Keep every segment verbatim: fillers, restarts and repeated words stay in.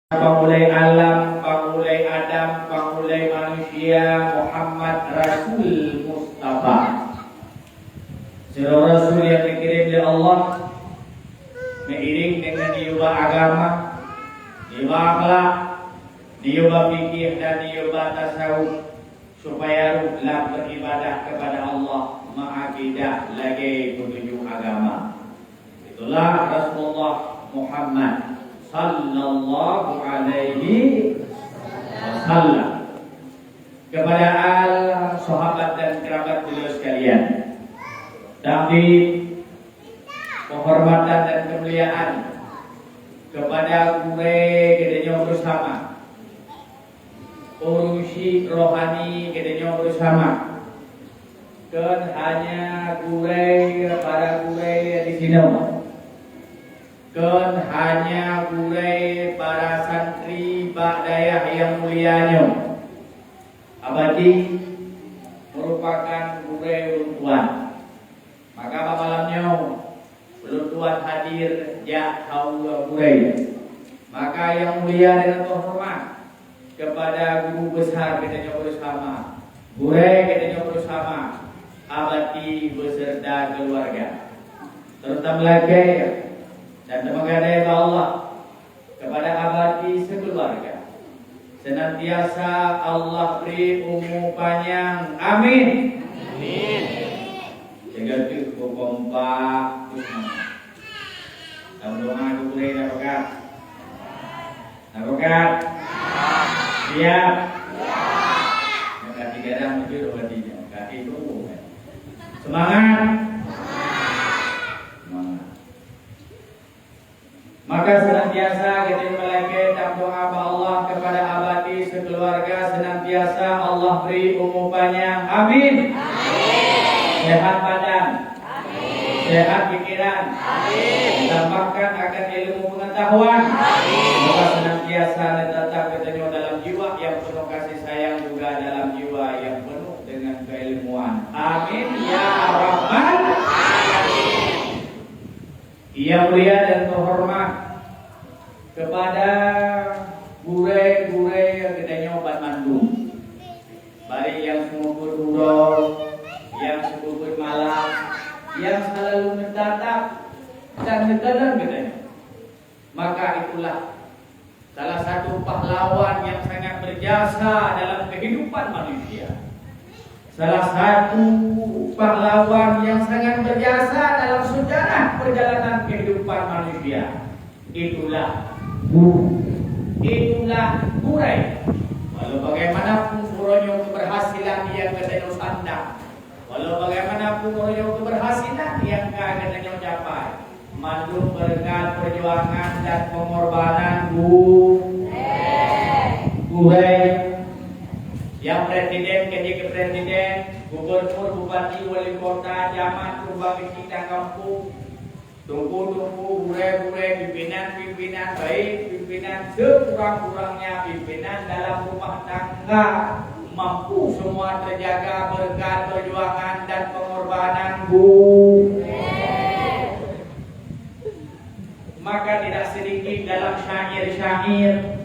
Pangulai alam, pangulai Adam, pangulai manusia, Muhammad Rasul Mustafa. Seluruh Rasul yang dikirim oleh Allah, meuiring dengan diubah agama, diubah akhlak, diubah fikih, dan diubah tasawuf, supaya rôh lam beribadah kepada Allah, meuakidah lagée peununjuk agama. Itulah Rasulullah Muhammad sallallahu alaihi wasallam. Kepada al, sahabat dan kerabat beliau sekalian, takdim, penghormatan dan kemuliaan kepada gurée geutanyoe bersama, ureuëng syik rohani geutanyoe bersama. Kon hanya gurée para gurée di sinoe. Kon hanya gurée para santri bak dayah nyang mulia nyoe. Abati merupakan gurée ulôn tuan. Maka bak malam nyoe, ulôn tuan hadir jak hawa gurée. Maka nyang mulia dan terhormat kepada guru besar geutanyoe bersama, gurée geutanyoe bersama, Abati beserta keluarga. Serta meulakée dan teumeugah bak Allah kepada Abati sekeluarga. Senantiasa Allah beri umu panyang. Amin. Amin. Jaga teuh kompak. Dalam doa gurée dah pegat. Dah pegat. Siap. Maka tiga dah menuju dua tiga. Kaki turun. Semangat. Semangat. Maka senantiasa geutanyoe meulakée dan doa bak Allah kepada Abati sekeluarga, senantiasa Allah beri umu panyang. Amin. Sehat badan. Sehat pikiran. Tambahkan akan ilmu pengetahuan. Maka senantiasa tetap geutanyoe dalam jiwa yang penuh kasih sayang, juga dalam jiwa yang penuh dengan keilmuan. Amin ya rabbal alamin. Yang mulia dan terhormat kepada gurée-gurée geutanyoe banmandum, baik nyang seumeubeuet uroe, nyang seumeubeuet malam, nyang selalu meutatap dan meukalon geutanyoe. Maka itulah salah satu pahlawan yang sangat berjasa dalam kehidupan manusia. Salah satu pahlawan yang sangat berjasa dalam sejarah perjalanan kehidupan manusia. Itulah guru. Itulah gurée. Walau bagaimanapun uroe nyoe keberhasilan nyang geutanyoe sandang, walau bagaimanapun uroe nyoe keberhasilan nyang ka geutanyoe capai, mandum berkat perjuangan dan pengorbanan gu-, gurée. Nyang presiden ka jeuet keu presiden, gubernur, bupati, wali kota, camat, ureuëng miskin dan gampông, teungku-teungku, gurée-gurée, pimpinan-pimpinan, baik pimpinan sekurang-kurangnya pimpinan dalam rumah tangga, mampu semua terjaga berkat perjuangan dan pengorbanan gu-, maka tidak sedikit dalam syair-syair,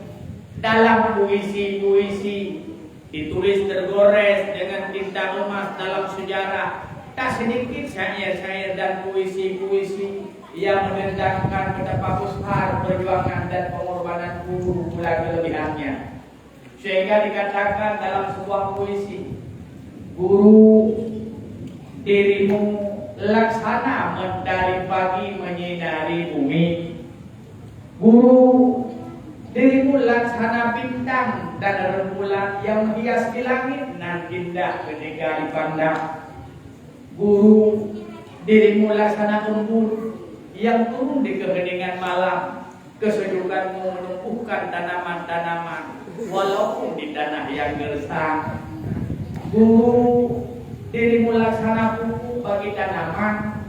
dalam puisi-puisi, ditulis tergores dengan tinta emas dalam sejarah. Tak sedikit syair-syair dan puisi-puisi yang menentangkan betapa besar perjuangan dan pengorbanan guru pula kelebihannya. Sehingga dikatakan dalam sebuah puisi, "Guru, dirimu laksana mentari pagi menyinari bumi. Guru, dirimu laksana bintang dan rembulan yang menghias di langit nan indah ketika dipandang. Guru, dirimu laksana embun yang turun di keheningan malam. Kesejukanmu menumbuhkan tanaman-tanaman walaupun di tanah yang gersang. Guru, dirimu laksana pupuk bagi tanaman.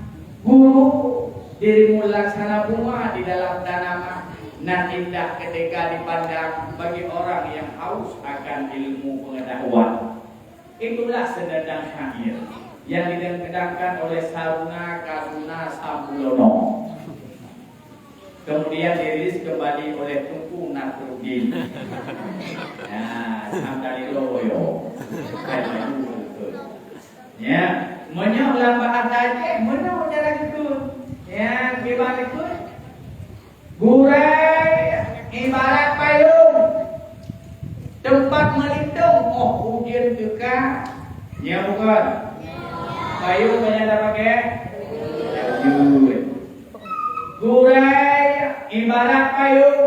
Guru, dirimu laksana bunga di dalam tanaman, nan indah ketika dipandang bagi orang yang haus akan ilmu pengetahuan." Itulah senentang syair yang didengkedangkan oleh Saruna Kasuna Sampulono. Kemudian dirilis kembali oleh Teungku Nasruddin. Ya, sampai di Loyo. Ya, meunyoe lam bahasa Aceh, meunoe cara geukheun. Ya, kiban geukheun. Gurèe ibarat payong, teumpat meulindong óh ujeuen teuka. Nyo bukon? Payong banyak tapakai? Jeuet. Gurèe ibarat payong,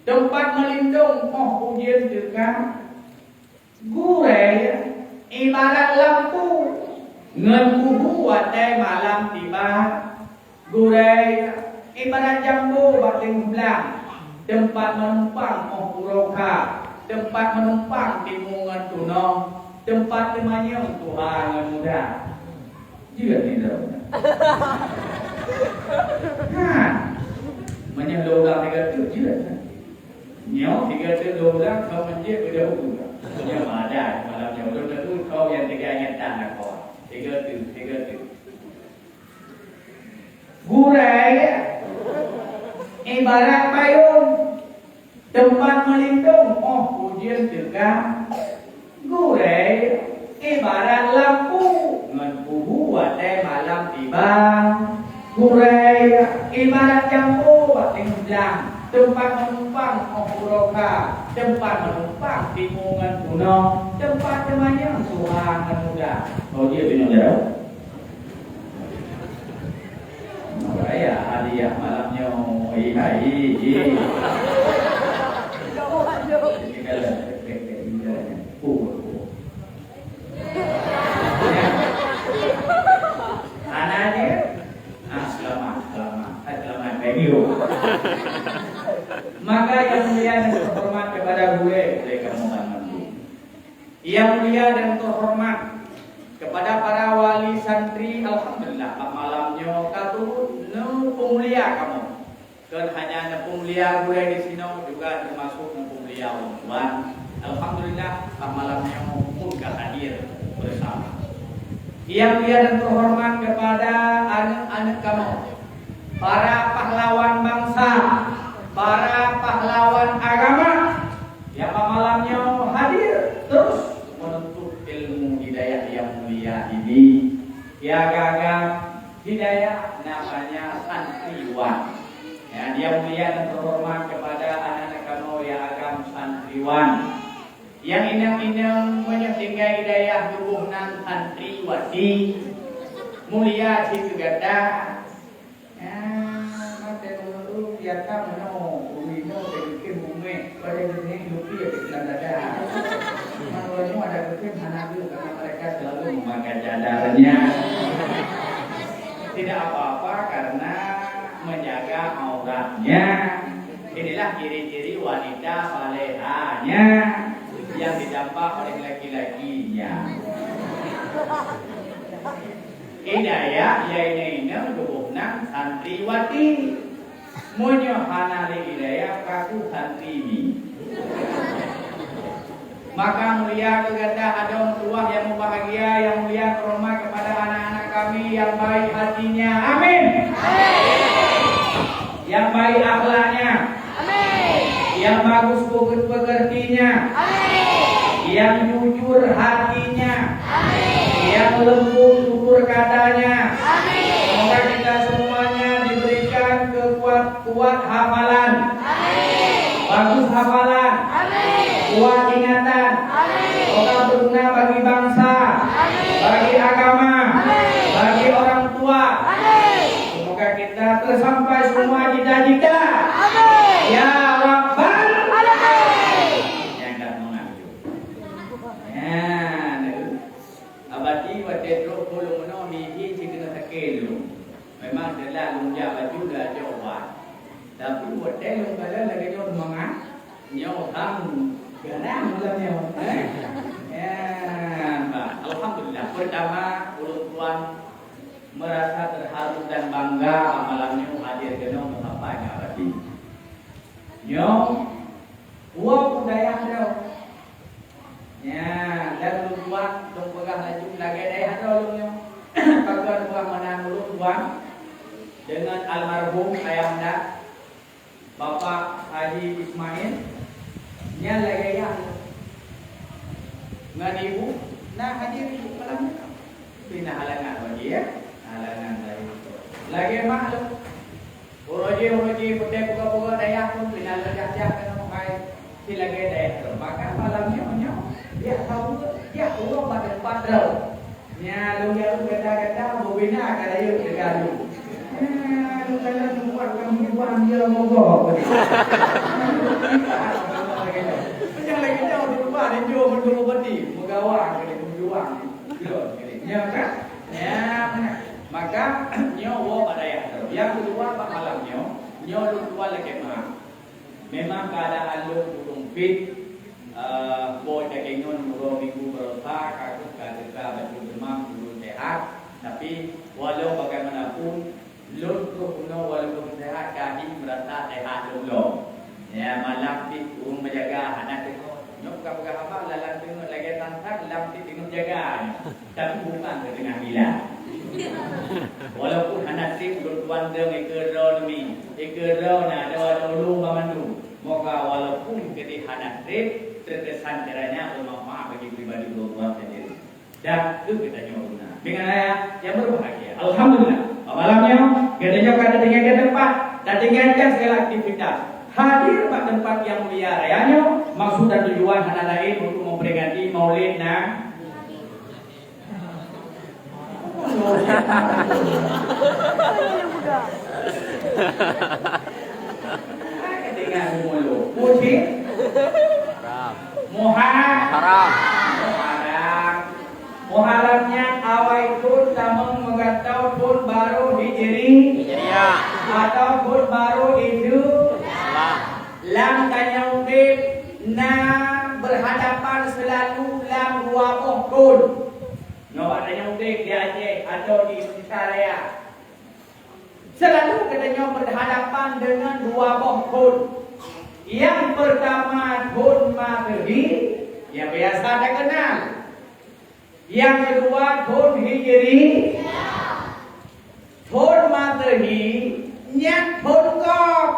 teumpat meulindong óh ujeuen teuka. Gurèe ibarat lampu, ngon kubu watèe malam tiba. Gurèe ibarat jambo bak teungoh blang, teumpat meunumpang óh uroe kha, teumpat meunumpang timu ngon tunoh, teumpat teumanyong tuha ngon muda. Jeuet ni droe. Ha. Meunyoe lôn ulang tiga tu, jeuet. Nyoe tiga tu lôn ulang, kau menjeuet beda hukum. Nyoe ada malam nyoe. Ulôn tu kau nyang tiga nyang tan aku. Tiga tu, tiga tu. Gurèe ibarat payong. Teumpat meulindong óh ujeuen teuka. Gurèe ibarat lampu ngon kubu watèe malam tiba. Gurèe ibarat jambo bak teungoh blang, teumpat meunumpang óh uroe kha, teumpat meunumpang timu ngon tunoh, teumpat teumanyong tuha ngon muda. Oh, dia tu nyang jawab. Raya hadiah malam nyoe. Ih, hai, ih, ih. Ini kalau, eh, eh, eh, ini kalau, oh, oh. Hana dia? Ah, selamat, selamat. Eh, selamat pagi, oh. Maka yang mulia dan terhormat kepada gurèe, gurèe kamoe bangon tu. Yang mulia dan terhormat kepada para wali santri, alhamdulillah, bak malam nyoe ka turut neupeumulia kamoe. Kon hanya neupeumulia gurèe di sinoe, juga termasuk neupeumulia ulôn tuan. Alhamdulillah, bak malam nyoe pun ka hadir bersama. Yang mulia dan terhormat kepada aneuk-aneuk kamoe, para pahlawan bangsa, para pahlawan agama, nyang bak malam nyoe hadir terus menuntut ilmu di dayah yang mulia ini. Ya, agam-agam di dayah namanya santriwan. Ya, yang mulia dan terhormat kepada anak-anak kamoe yang agam santriwan. Yang inong-inong meunyoe tinggai di dayah tuboh nan santriwati. Mulia cit keu gata. Ah, maté mengeluh, ya, kamu, no, umi, no, dari ke bumi, pada jenis lupi ya, di dalam dada. Menurutmu ada kepin, hana dulu, karena mereka selalu memakai cadarnya. Tidak apa-apa, karena menjaga auratnya. Inilah ciri-ciri wanita salehahnya yang ditampak oleh laki-lakinya. Hidayah, ya, inong-inong geuboh nan santriwati. Meunyoe hana lé hidayah, kaku santri mi. Maka mulia keu gata adoe tuah yang mubahagia, yang mulia terhormat kepada anak-anak kami yang baik hatinya. Amin. Yang baik akhlaknya. Amin. Yang bagus pekertinya. Amin. Yang jujur hatinya. Amin. Yang lembut tutur katanya. Amin. Semoga kita semuanya diberikan kekuat, kuat hafalan. Amin. Bagus hafalan. Amin. Kuat ingatan. Amin. Semoga berguna bagi bangsa, amin, bagi agama, amin, bagi orang tua. Amin. Semoga kita tersampai semua cita-cita. Amin. Ya Rabbal Alamin. Yang dah mengaku. Ya, tu. Abati watèe trok pulang meunoe miji cit keuneuk sakét lom. Memang teulat lôn jak baju dah jok ubat. Tapi watèe lôn kalon lagèe nyoe seumangat, nyoe han garang malam nyoe, eh? Ya, bah, alhamdulillah. Pertama, ulôn tuan merasa terharu dan bangga malam nyoe hadir keunoe meusapat ngon Abati. Nyoe, woe budaya droe. Ya, dan ulôn tuan, lôn peugah laju lagèe dayah droe lôn nyoe. Pakon peugah meunan ulôn tuan, deungon almarhum Ayahanda, Bapak Haji Ismail, nyan lagèe yah ngon ibu na hadir malam nyoe. Tapi na halangan lagèe, ya, na halangan laén. Lagèe mak lôn. Uroe jih, uroe jih, peuté peugah-peugah dayah pun pih na lôn jak-jak keunoe hai. Si lagèe dayah droe. Maka malam nyoe, nyoe, jak saweue, jak uroe bak teumpat droe. Nyan lôn jak gata-gata, beubina ka rayeuk teuka lôn. Nyan lôn kalon teumpat ka meuubah dia mogok. Nyang lagèe nyoe, meuubah dia jok meutuah bati, meugawa kali, meujuang. Nyoe kan? Nyan, maka nyoe woe bak dayah droe. Nyang keudua bak malam nyoe, nyoe lôn tuan lakèe meu'ah. Memang keuadaan lôn kureueng fit, eh, boh cakéngon uroe Minggu baroesa ka kheueh ka teuka bacut teuma kureueng sehat. Tapi walau bagaimanapun, lôn troh keunoe walaupun sehat, ka hana meurasa sehat lom-lom. Ya, malam pih ureueng meujaga hana teungoh. Nyoe peugah-peugah haba lam teungoh lagèe sang-sang, lam pih teungoh jaga nyoe. Tapi bukan keu teungoh gila. Walaupun hana trép lôn tuan dong ikeue droe neumi, ikeue droe na dua dulu banmandum. Moga walaupun keudeh hana trép, teukesan kiranya bermanfaat bagi pribadi lôn tuan sendiri. Dan keu geutanyoe guna. Dengan ayah yang berbahagia. Alhamdulillah. Malam nyoe, geutanyoe ka tatinggai teumpat, tatinggai segala aktivitas. Hadir bak teumpat yang mulia raya nyoe, maksud dan tujuan hana laén untuk memperingati Maulid Na-, Muji. Haram. Muha-, Haram. Muharram. Muharram nyan awai thon tamong meugantoe thon barô Hijri. Hijriah. Atau thon barô Islam. Islam. Lam tanyoe udép na berhadapan selalu lam dua boh thon. Nyoe bak tanyoe udép di Aceh atau di Indonesia Raya. Selalu geutanyoe berhadapan dengan dua boh thon. Yang pertama thon Masehi, yang biasa takenal. Yang kedua thon Hijri. Thon Masehi nyan thon gob.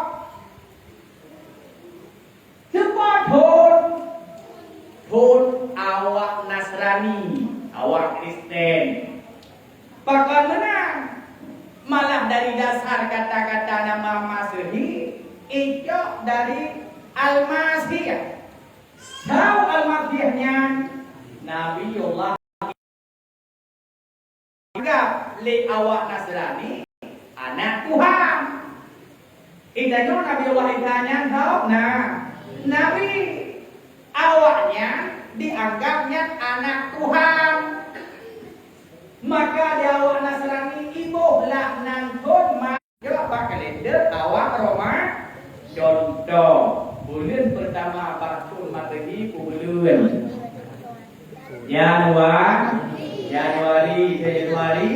Teupeue thon? Thon awak Nasrani, awak Kristen. Pakon meunan? Malah dari dasar kata-kata nama Masehi, icok dari Al-Masih. Saboh Al-Masih nyan Nabiullah anggap lé awak Nasrani aneuk Tuhan. Geutanyoe Nabiullah Isa nyan saboh na-, nabi. Awaknyan dianggap nyan aneuk Tuhan. Maka di awak Nasrani iboh lah nan thon ma-, jaweueb bak kalender awak Roma. Contoh, buleuen pertama bak thon Masehi peue buleuen? Janua-, Januari, Februari,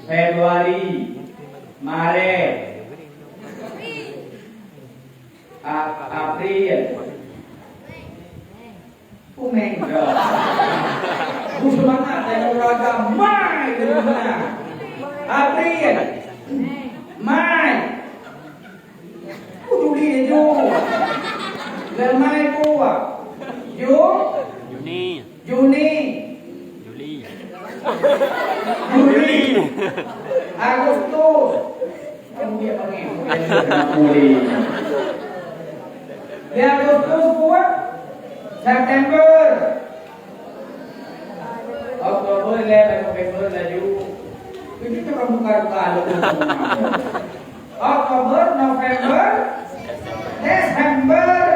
Februari, Maret, Ap-, April. Kumeng dah. Bu semangat dan olahraga mai di mana? April, Mai. Ku Juli laju. Lemai buah. Ju-, Juni. Juni. Juli. Juli. Agustus. Kamu dia panggil. Juli. Di Agustus buah. September. Oktober lé, November laju. Itu cuma buka-buka laju. Oktober, November, Desember.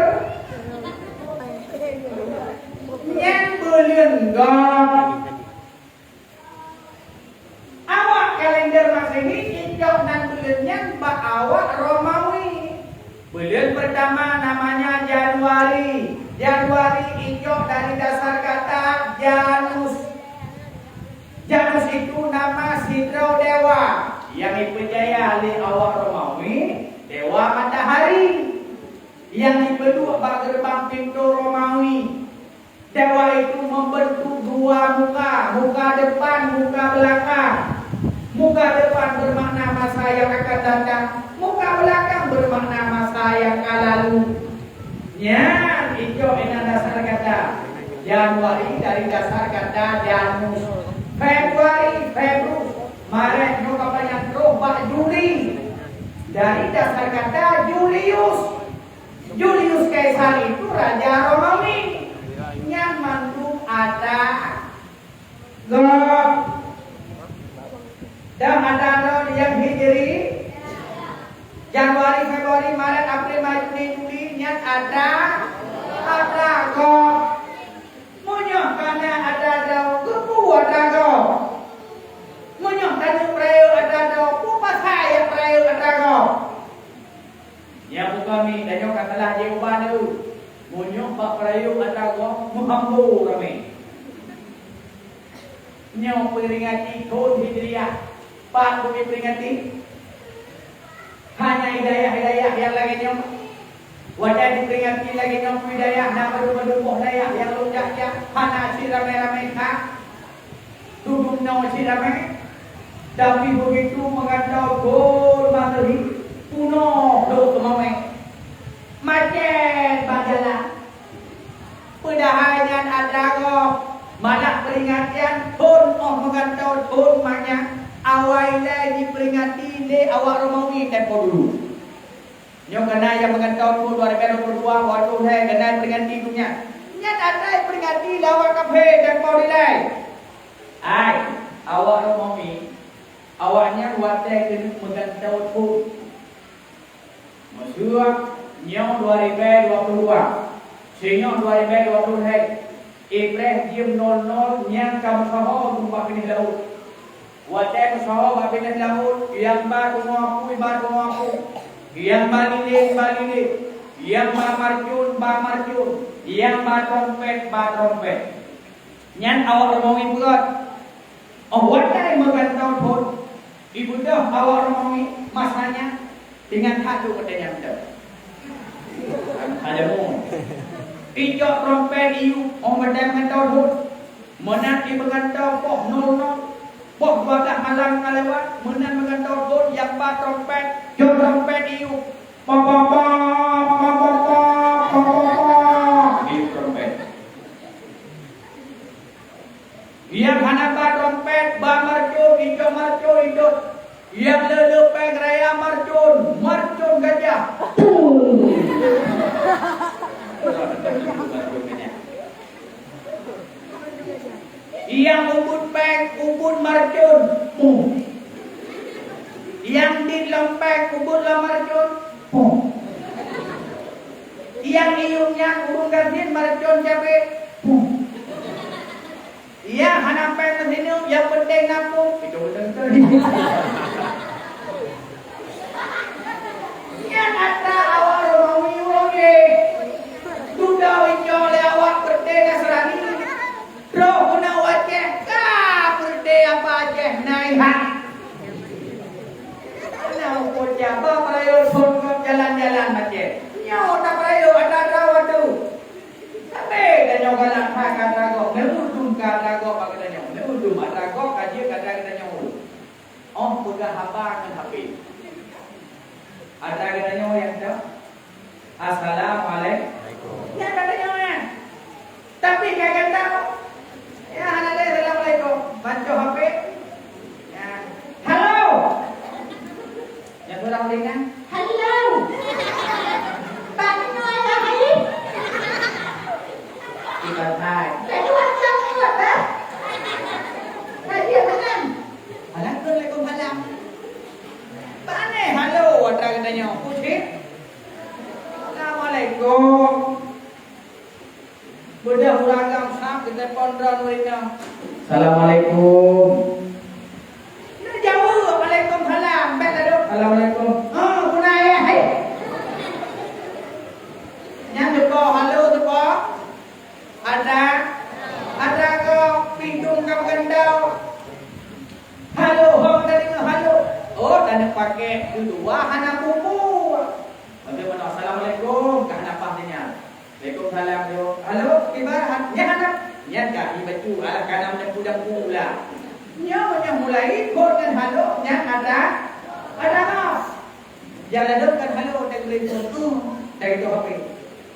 Nyan buleuen gob. Awak kalender Masehi icok nan buleuen nyan bak awak Romawi. Buleuen pertama namanya Januari. Januari icok dari dasar kata Janus. Janus itu nama sidroe dewa nyang jipeucaya lé awak Romawi, dewa matahari, nyang jipeuduek bak geureubang pintoe Romawi. Dewa itu membentuk dua muka, muka depan, muka belakang. Muka depan bermakna masa yang akan datang, muka belakang Bermakna masa nyang ka lalu. Nyan icok inan dasar kata. Januari dari dasar kata Janus. Februari, Februs. Maret nyoe ka panyang troh bak Juli. Dari dasar kata Julius. Julius Kaisar itu raja Romawi. Nyan mandum atra gob. Dan atra droe nyang Hijri, Januari, Februari, Maret, April, Mei, Juni, Juli, nyan atra, atra gob. Meunyoe kana atra droe, keupeue atra gob? Meunyoe taneuk peurayeuk atra droe, peue pasai jak peurayeuk atra gob? Nyang muka mi, tanyoe ka salah jeuet ubat tu. Meunyoe bak peurayeuk atra gob, meuhambo ramé. Nyoe peuringati thon Hijriah. Pat keuneuk peuringati? Hana hidayah-hidayah nyang lagée nyoe. Watée jipeuringati lagée nyoe peue hidayah, na padub-padub boh dayah nyang lôn jak-jak, hana cit ramé-ramé that. Tudum nyoe cit ramé, tapi beugitu meugantoe thon Masehi, peunoh dok teumawé. Macet bak jalan. Padahai nyan atra gob, malah peuringatian thon óh meugantoe thon manyak awai lé jipeuringati lé awak Romawi tempo dulu. Nyoe keunan nyang meugantoe thon dua ribèe dua puluh dua, watèe lhèe keunan peuringati donya. Nyan atra peuringati lé awak kafé tempo dilèe. Ai, awak Romawi, awaknyan watèe keuneuk meugantoe thon. Meuseuah nyoe dua ribèe dua puluh dua, singoh dua ribèe dua puluh lhèe, ipreh jeuem nol nol nyan ka meusaho bak binéh laôt. Watèe meusaho bak binéh laôt, nyang ba teungoh apui ba teungoh apui, nyang ba lileng ba lileng, nyang ba marcon ba marcon, nyang ba trompet ba trompet. Nyan awak Romawi peugah, óh watèe meugantoe thon, ibeudôh awak Romawi masa nyan, ingat that lôn watèe nyan beutôi. Ada mu. Icok trompet iyup óh watèe meugantoe thon. Meunan imeugantoe poh nol nol, poh dua blah malam ka lewat, meunan meugantoe thon nyang ba trompet, cok trompet iyup. Pa, pa, pa, pa, pa, pa, pa, pa, pa. Iyup trompet. Nyang hana ba trompet, ba marcon, icok marcon, icok. Nyang le-le péng raya marcon, marcon gajah. Pum! Nyang ubit péng, ubit marcon. Pum! Nyang dit lom péng, ubit lom marcon. Pum! Nyang iyup nyan ureueng gasien marcon cabé. Pum! Nyang hana péng meusineuk, nyang peunteng na pum. Itu beutôi-beutôi. Nyan atra awak Romawi uroe jih. Dudoe icok lé awak peureudèe Nasrani. Troh keunoe u Aceh, ka peureudèe apa Aceh, na ihat. Na upo caba peurayeuk phôn gob jalan-jalan Aceh. Nyoe tapeurayeuk atra-atra watèe. Tapi tanyoe galak that ka atra gob, neuudum ka atra gob bak geutanyoe. Neuudum atra gob ka jeuet ka atra geutanyoe. Óh peugah haba ngon H P. Atra geutanyoe nyang ka. Assalamualaikum. Nyan atra geutanyoe nyan. Tapi ka geutanyoe. Ya, hana lé assalamualaikum. Bancoh H P. Ya. Halo. Nyang kurang ringan. Halo. Bak nyoe hai. Iban hai. Kedua jam kuat, bah. Hai, dia malam. Alaikum, alaikum salam. Pane halo atra geutanyoe. Puji. Assalamualaikum. Beudôh ureueng agam sab geutelepon droeneuh. Assalamualaikum. Neujaweueb, "Waalaikumsalam." Bèk ladôm, "Assalamualaikum." Oh, guna ya, hai. Nyan teupo, halo teupo. Ada, ada keu pintoe ka meugantoe. Halo, ho, tadi halo. Oh, tadi pakai dua hana bubu. Bagaimana? Assalamualaikum, ka hana paih nyan. Waalaikumsalam, yo. Halo, kiban, nyan anak. Nyan ka, ié bacut, alah kana meudampu-dampu ula. Nyoe, nyoe mulai, phôn ngon halo, nyan ada, ada mas. Nyang ladôm kan halo, Dari tu, dari tu H P.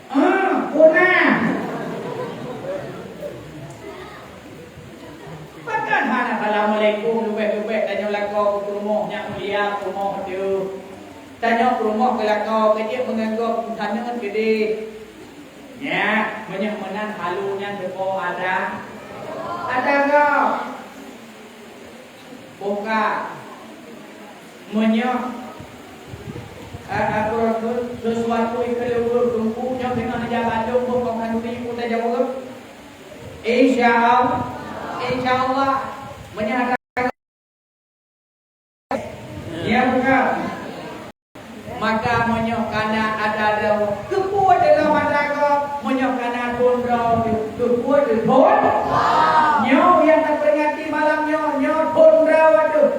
Ah, punah. Pakon hana assalamualaikum leubeh-leubeh tanyoe lakoe keu rumoh nyang mulia, keu rumoh teuh. Tanyoe keu rumoh keu lakoe keu jeuet meunganggong keu taneut keudeh. Nyak, meunyoe meunan halu nyan teupo ada. Ada enggak? Buka. Meunyoe, eh, eh, sesuatu ikeu leuweuh teungku nyoe teungoh neujak bandum buet kong khanuri, peue tajaweueb? Insya Allah. Insya Allah. Meunyoe hana, ya bukan. Maka meunyoe kana ata droe, keupeue teungoh mata gob? Meunyoe kana thon droe teuh, keupeue teuh thon? Nyoe nyang taperingati malam nyoe, nyoe thon droe teuh.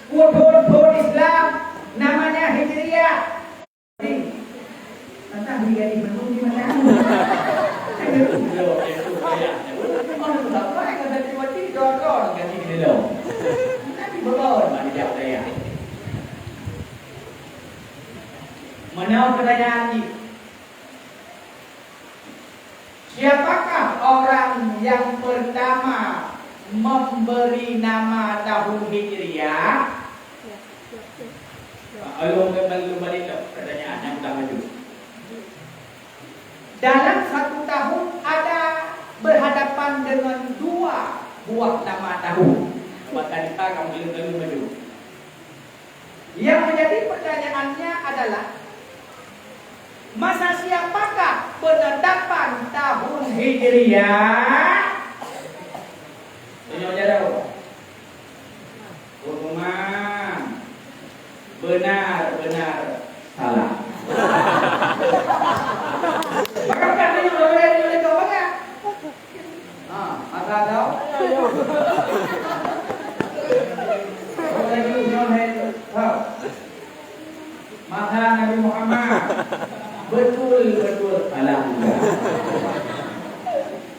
Peue thon, thon Islam, namanya Hijriah. Mantap, bri gadih mandum di mata. Ayo, ayo, ayo, ayo. Mana tu sampai kata tiba-tiba, dor-dor, ganti kita dong. Tapi belum, mana jawab saya. Mana pertanyaan ni? Siapakah orang yang pertama memberi nama tahun Hijriah? Along ke balik, balik dah pertanyaan yang udah maju. Dalam satu tahun ada berhadapan dengan dua buah nama tahun. Maka kita akan balik, balik maju. Yang menjadi pertanyaannya adalah, masa siapakah penetapan tahun Hijriah? Tanya jawab. Hukuman benar-benar salah. Maka bukan tanya orang lain, orang lain kau banyak. Ha, masa tau? Orang lagi nyoe hai tau. Masa Nabi Muhammad. Betul, betul. Alhamdulillah.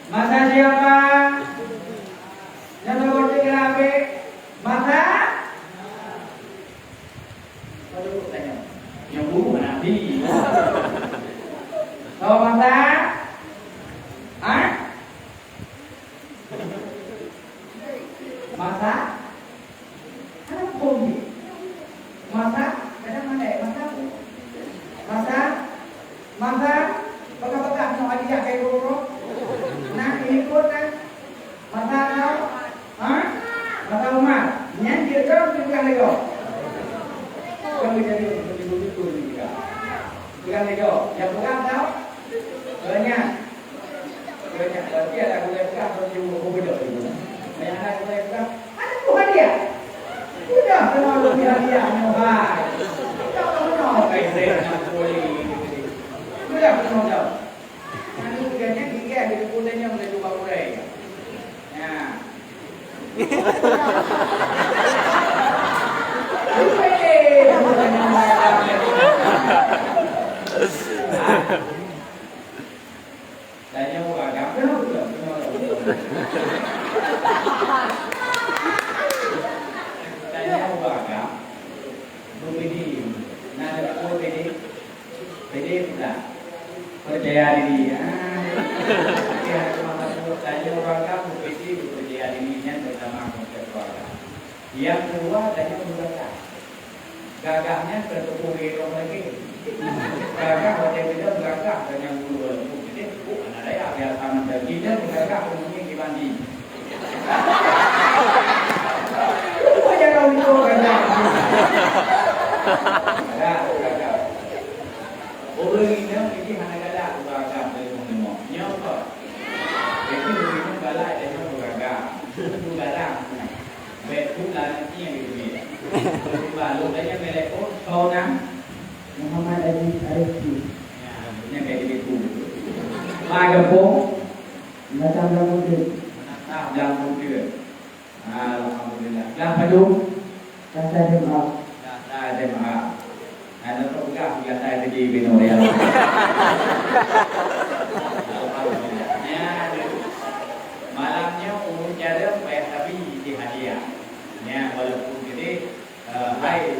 Masa siapa? Yang nomor tiga habis. Masa? Kalau tanya. Yang guru mana Nabi? Tahu masa? Ha? Masa? Hana phôn jih. Masa? Kadang mana, eh? Masa? Masa? Masa? Peugah-peugah nyoe hadiah keu guru. Nah, ini pun, nah. Masa tau? Ha? Masa umat. Nyan jeuet droe peugah lé gob. Kami jadi betul-betul ni juga. Peugah lé gob. Nyang peugah tau? Banyak. Banyak. Berarti ada gulai peugah, atau jumpa gubernur di mana? Banyak ada gulai peugah. Ada tu hadiah. Sudah kenal lebih hadiah nyoe hai. Tak tahu kenal kai saya nak boleh. Sudah kenal tau. Anu ganya gigit ada kuda nyang ada dua urai. Ya. Tanya orang agam, kenapa tu? Tanya orang agam, berbeda. Nah, ada berbeda. Jadi, pula. Percaya diri. Ah, ya, maka tanya orang agam, berbeda, percaya diri, nyan pertama konsep orang agam. Yang kedua, tanya orang agam. Gagah nyan keu teupeue lé droe lagèe. Gagah watèe geudoh gagah dan nyang guru walaupun geude, oh, anak dayah biasa mantong geudoh gagah keu mungkin dibanding. Rupa jalan itu gagah. Gagah, gagah. Ureueng inong ini hana galak ubah agam dari rumah. Nyoe kok. Jadi ureueng inong galak dan nyoe gagah. Itu garang. Bèk pula nanti nyang geuteubiet. Bah, lôn tanyong telepon, soe nan? Muhammad Aziz Arifki. Ya, nyan ka jadi tu. Mak gampông? Menatang Blang Bungkeu. Menatang Blang Bungkeu. Alhamdulillah. Blang Padum? Dasar S M A. Dasar S M A. Nah, contoh peugah, peugah saya tadi binoe ya. Alhamdulillah. Ya, malam nyoe ureueng jareueng payah sabi di hadiah. Ya, walaupun gede, eh, hai,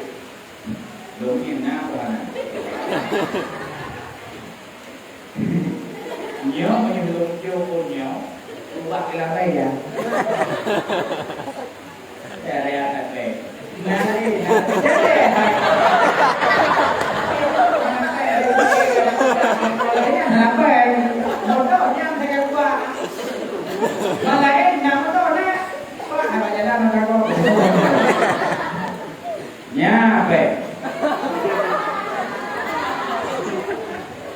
domin na buhana. Nyoe meunyoe lôn jok phôn nyoe, ubak keulambai ya. Dari atas, eh. Nah, eh, nah, eh, kenapa, eh? Motor nyang saya buat. Malah, eh, nah, motor, nah. Wah, nak jalan, nak takut. Nyan, bèk.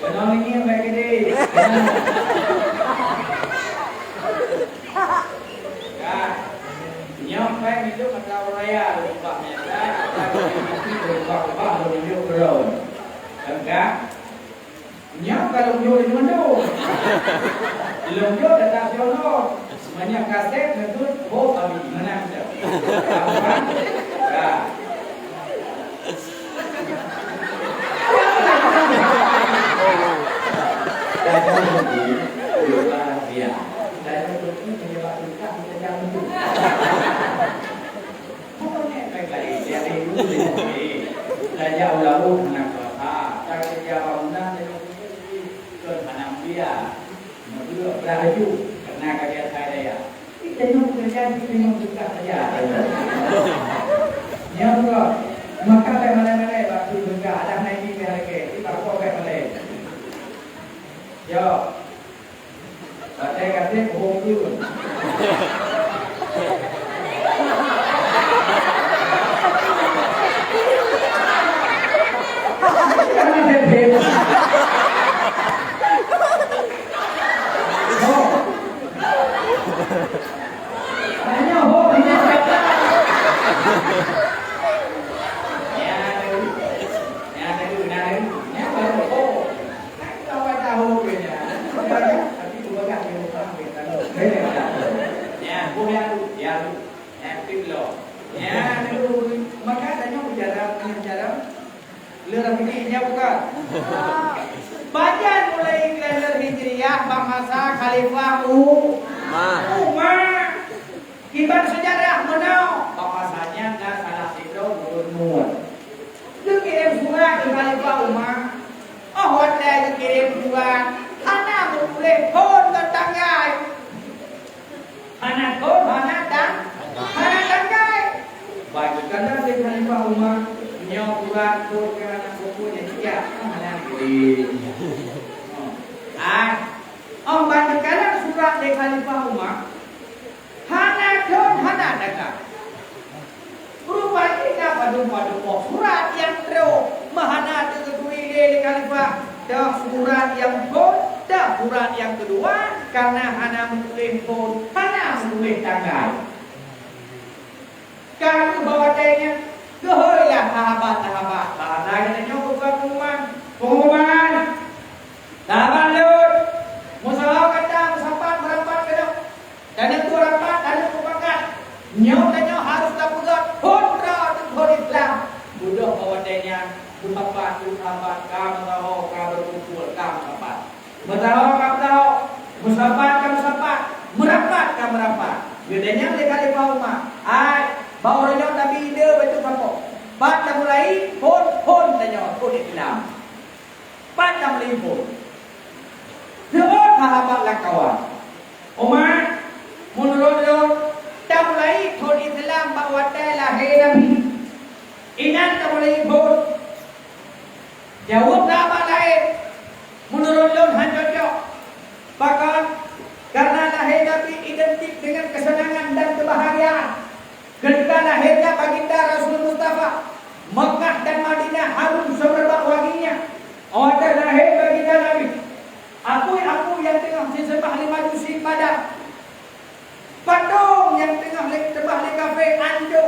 Keunoe ngieng bèk geude. Nyan. Ka. Nyoe pèng hidup mata uraya lôn ubah nyata, mata uraya mati lôn ubah-ubah, lôn tunjuk keu lôn. Teuka. Nyoe ka lôn jok lôn mandum. Lôn jok data siono. Meunyoe kasét neukheun, ho abi, meunan teuh. Ka. Tajak u laôt hana kuasa, tajak bangunan tajak kon hana mulia. Meureuek blah laju, karena ka di atas daya. Kita nyoe pekerjaan, kita nyoe tugas saja. Nyoe bukan. Maka bèk malèe-malèe bak peue teuka, adak na ini pih hareuga, kita kok bèk malèe. Yo. Pakai kasih bohong tu. Kan ada beda. Oh. Hanya ho, hanya kata. Ya, ada. Ya, ada, ada. Ya, baru ho. Kan kau ada ho punya. Tapi tu bagah dia orang kita. Ya, ho ya tu, ya tu. Ya, tu lo. Ya, tu. Maka tanya bicara, bicara. Leuh Ramadhan, ya bukan? Pajan mulai kalender Hijriah bak masa Khalifah U-, Umar. Kiban sejarah meunoe, bak masa nyan na salah sidroe gubunur geukirém surat keu Khalifah Umar. Oh, watèe geukirém surat, hana meutuléh phôn teuntang nyan. Hana kon, hana tan-, hana tanggai. Baik, karena lé Khalifah Umar, nyoe urat kon keu aneuk buku nyan tiga, hana gede. Oh. Ai. Oh, baik, karena surat lé Khalifah Umar, hana kon, hana tanggai. Rupajih na padum-padum boh surat nyang trok meuhana teugeuturi lé khalifah, dah surat nyang phon, dah surat nyang keudua, karena hana meutuléh phon, hana meutuléh tanggai. Ka lheueh bak watèe nyan, geuhôi lah sahabat-sahabat, bahasa geutanyoe bukan pengumuman. Pengumuman! Sahabat lôn, meusaho gata meusapat meurapat keudroe. Taneuk rapat, taneuk mupakat. Nyoe tanyoe harôh tapeugah phon droe teuh phon Islam. Beudôh bak watèe nyan, meusapat teuh sahabat ka meusaho, ka beukumpul, ka meusapat. Meusaho ka meusaho, meusapat ka meusapat, meurapat ka meurapat. Geutanyoe lé Khalifah Umar, ai, bak uroe nyoe Nabi ide bacut sapo. Pat tamulai phon, phon tanyoe phon Islam. Pat tamulai phon. Seuôt sahabat lam kawan. Umat, meunurot lôn, tamulai phon Islam bak watèe lahé Nabi. Inan tamulai phon. Jaweueb sahabat laén, meunurot lôn hana cocok. Pakon? Karena lahé Nabi identik dengan kesenangan dan kebahagiaan. Ketika lahirnya Baginda Rasul Mustafa, Mekah dan Madinah harum semerbak wanginya. Watèe lahé Baginda Nabi, apui-apui nyang teungoh jiseumah lé majusi padam, patong nyang teungoh lé, teubah lé kafé anco,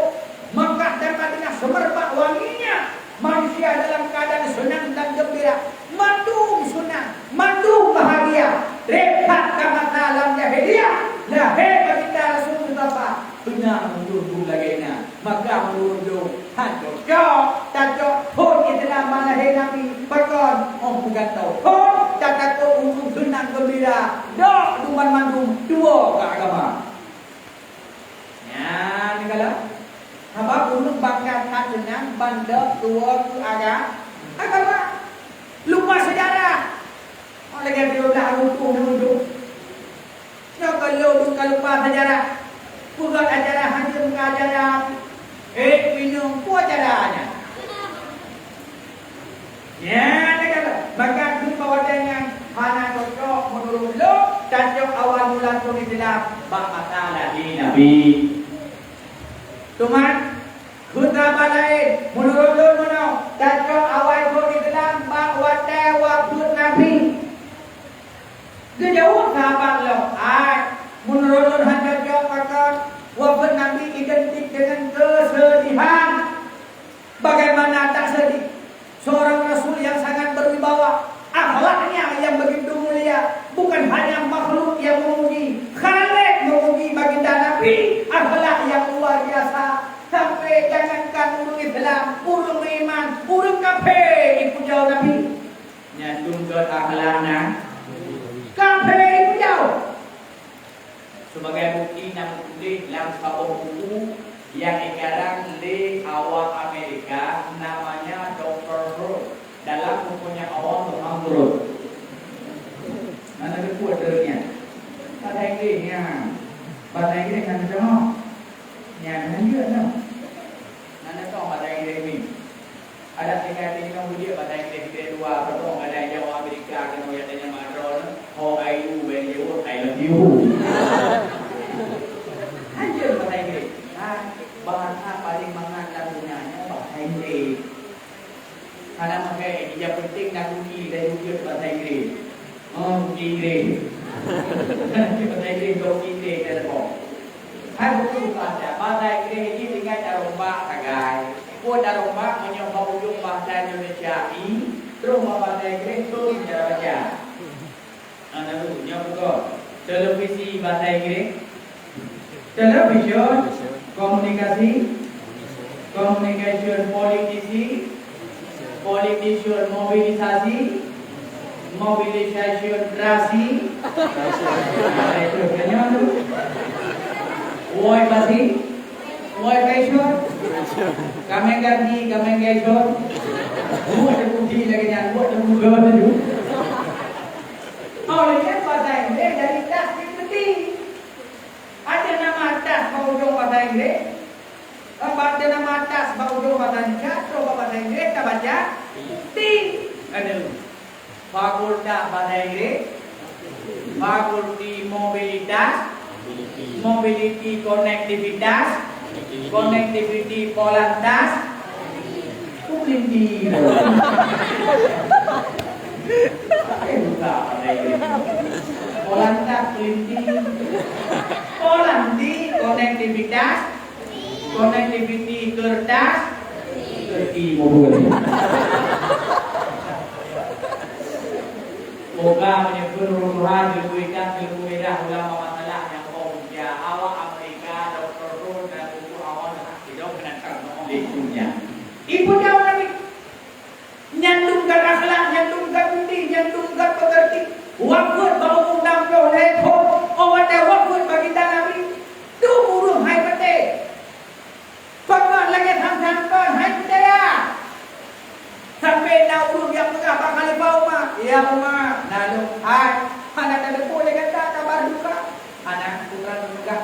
Mekah dan Madinah semerbak wanginya. Manusia dalam keadaan senang dan gembira. Mandum senang, mandum bahagia. Reb that ka masa lam jahiliyah, lahé Baginda Rasul Mustafa. Beuna meunurot lagèe nyan, maka meunurot lôn, han cocok tacok phon Islam bak lahé Nabi. Pakon? Oh, beugantoe phon, tatakot ureueng seunang geumbira, dok dum banmandum tuwoe keu agama. Nyan, neukalon. Sabab ureueng bangsa that seunang ban dok tuwoe keu aga-, agama. Lupa sejarah. Lagèe tujoh blah Agustus nyoe. Nyoe ka lôn ka lupa sejarah. Peugöt acara hajeuem ka acara. Eh, minum, peue acara nyan? Nyan, maka keuh bak watèe nyan hana cocok meunurot lôn, tacok awai mula thôn Islam bak masa lahé Nabi. Teuma, keu sahabat laén, meunurot lôn meunoe, tacok awai thôn Islam bak watèe wafeuet Nabi. Geujaweueb sahabat lom, "Hai, meunurot lôn hana cocok pakon wafeuet Nabi identik deungon keusedihan. Bagaimana tak sedih seorang rasul yang sangat berwibawa, akhlaknya yang begitu mulia, bukan hanya makhluk yang memuji, Khalik memuji baginda Nabi, akhlak yang luar biasa. Sampai jangankan ureueng Islam, ureueng beriman, ureueng kafé ipuja Nabi." Nyan dum gèt akhlak na. Kafé ipuja. Sebagai bukti na meutuléh lam saboh buku nyang ikarang lé awak Amerika namanya Doktor Roth. Dalam buku nyan awak meuham Roth. Mana buku ada nyan? Bahasa Inggréh nyan. Bahasa Inggréh nyan teuh. Nyan hanjeuet nyoe. Nyan teuh bahasa Inggréh ni. Adak tinggai tinggai bujék bahasa Inggréh, Inggréh dua, padum gadai Jawa Amerika keunoe nyang tanyong madrol, "How are you?" When you, "I love you." Hanjeuet bahasa Inggréh. Kan bahasa paling mangat lam dunia nyoe bahasa Inggréh. Hana makai, nyang penting na kunci dan jujur bahasa Inggréh. Oh, kunci Inggréh. Bahasa Inggréh, kunci Inggréh, telepon. Hai buku bahasa, bahasa Inggréh ini tinggai tarombak sagai. Buat tarombak meunyoe bak ujong bahasa Indonesia i, terus bak bahasa Inggréh tu cara baca. Nah, lalu, nyoe beutôi. Televisi bahasa Inggréh. Television, komunikasi, communication, politisi, politician, mobilisasi, mobilisation, terasi. Nah, itu, nyoe tu. Woi basi, woi fashion. Kameng ganti, kameng fashion. Buat deputi lagi nyan, buat deputi laju. Oh, lagèe nyan bahasa Inggréh dari tas ke peti. Ada nama tas bak ujong bahasa Inggréh. Bak ada nama tas bak ujong bahasa Indonesia, atau bak bahasa Inggréh, kita baca ti. Ada. Fakultas bahasa Inggréh. Fakulti mobilitas. Mobiliti konektivitas. Konektiviti polantas. Pelintir. Eh, buka pandai dia. Polantas pelintir. Polanti konektivitas. Konektiviti kertas. Kerti mobil. Moga meunyoe keu Tuhan geubri that geubri dah ulama masalah nyang kong ja awak Amerika, doktor Roth dan buku awak. Sidong keunan kareueng lé dunia. Ibu jaweueb lagi. Nyan dum gét akhlak, nyan dum gét budi, nyan dum gét peukeurti. Wafeuet bak umu nam ploh lhèe thôn, 'oh watèe wafeuet baginda Nabi, dum ureueng hai patéh. Pakon lagèe tham-tham kon hai peucaya. Sampai na ureueng nyang peugah bak Khalifah Umar, "Ya Umar, na lôn hai, hana tateupeue lé gata kabar duka." Hana, putra teupeugah.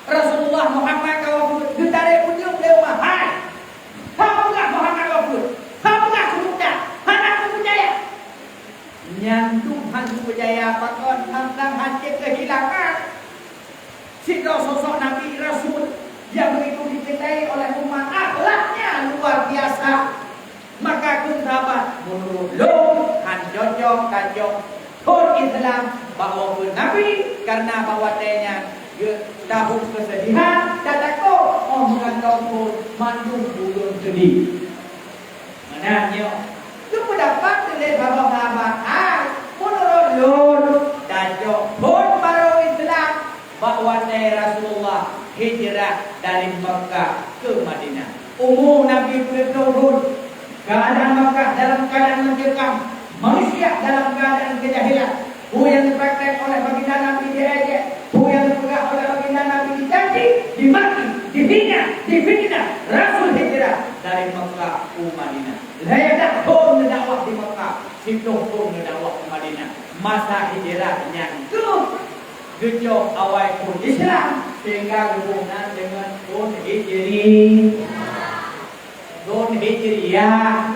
Rasulullah Muhammad ka wafeuet, geutarek punyueng lé Umar, "Hai! Hana peugah Muhammad wafeuet, hana peugah keubuta, hana peugah peucaya." Nyan dum han peucaya pakon tantang hase keuhilangan sidroe sosok Nabi Rasul nyang begitu dicintai oleh umat, akhlaknya luar biasa. Maka kheun sahabat, "Meunurot lôn, han cocok tacok thôn Islam bak wafeuet Nabi, kareuna bak watèe nyan geu-, tahun keusedihan, tatakot 'oh meugantoe thôn mandum ureueng seudeh." Meunan nyoe, geupeudapat lé saboh sahabat, "Hai, meunurot lôn, tacok thôn barô Islam bak watèe Rasulullah hijrah dari Mekkah ke Madinah." Umu Nabi peuet ploh thôn, keuadaan Mekkah dalam keuadaan mencekam, manusia dalam keuadaan keujahilan. Peue nyang geupraktek oleh baginda Nabi diejek, peue nyang geupeugah oleh baginda Nabi dicaci, dimaki, dihina, difitnah. Rasul hijrah dari Mekkah ke Madinah. Lhèe thôn neudakwah di Mekkah, siploh thôn neudakwah di Madinah. Masa hijrah nyan keuh geucok awai phon Islam, sehingga geuboh nan deungon phon Hijri. Phon Hijriah.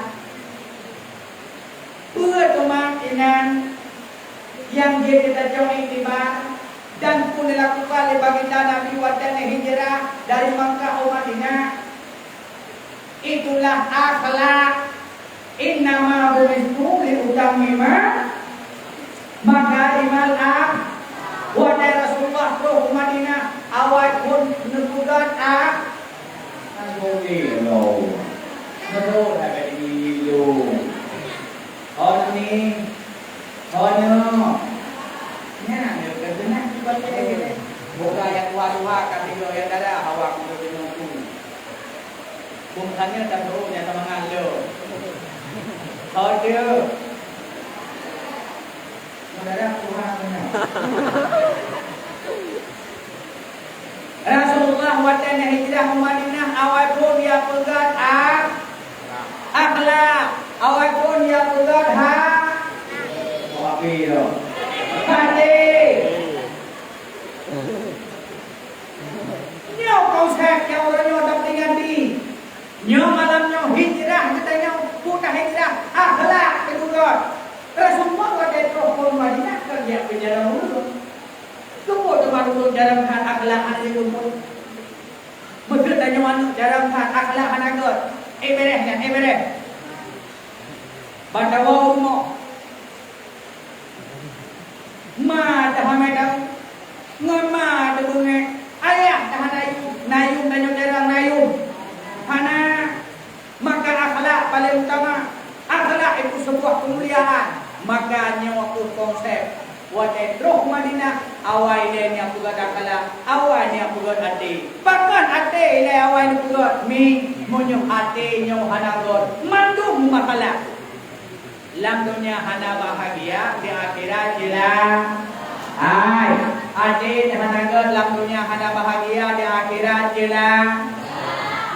Peue teuma inan nyang jeuet geutanyoe iktibar dan peue dilakukan lé baginda Nabi watée hijrah dari Makkah u Madinah? Itulah akhlak. "Innama bu'istu liutammima makarimal akhlak." Watée Rasulullah troh u Madinah, awai phon neupeugét akhlak. Alhamdulillah. Meunurot haba di lôn. Oh ni. Oh no. Nyan, dia kata nak cuba kita. Bukan yang tua-tua, kata dia yang dara, awak untuk jenuh tu. Bungkanya tak tahu nyata mangan lo. Kau dia. Saudara Tuhan. Rasulullah watée na hijrah u Madinah, awai phon dia peugét a-, akhlak, awai phon dia peugét ha-, api lo. Hati. Nyoe konsep nyang uroe nyoe taperingati. Nyoe malam nyoe hijrah geutanyoe, bukan hijrah akhlak teupeugét. Rasulullah watée troh u Madinah kon jak peujalan ulôn. Keupeue teuma ulôn jarang that akhlak hana jeuet keupeue? Meuseuti tanyoe aneuëk jarang that akhlak hana gét. Eh bereh nyan, eh bereh. Ban tawoe u rumoh. Ma tahamai tahu, ngon ma tabeungéh, ayah tahana yum, na yum tanyoe jarang na yum. Hana, maka akhlak paléng utama. Akhlak itu sebuah kemuliaan. Maka nyoe keuh konsep. Watée troh u Madinah, awai ilée nyang peugét akhlak, awai nyang peugét até. Pakon até ilée awai neupeugét? Mi, meunyoe até nyoe hana gét, mandum meumasalah. Lam donya hana bahagia, di akhirat jeulaih. Hai, até hana gét lam donya hana bahagia, di akhirat jeulaih.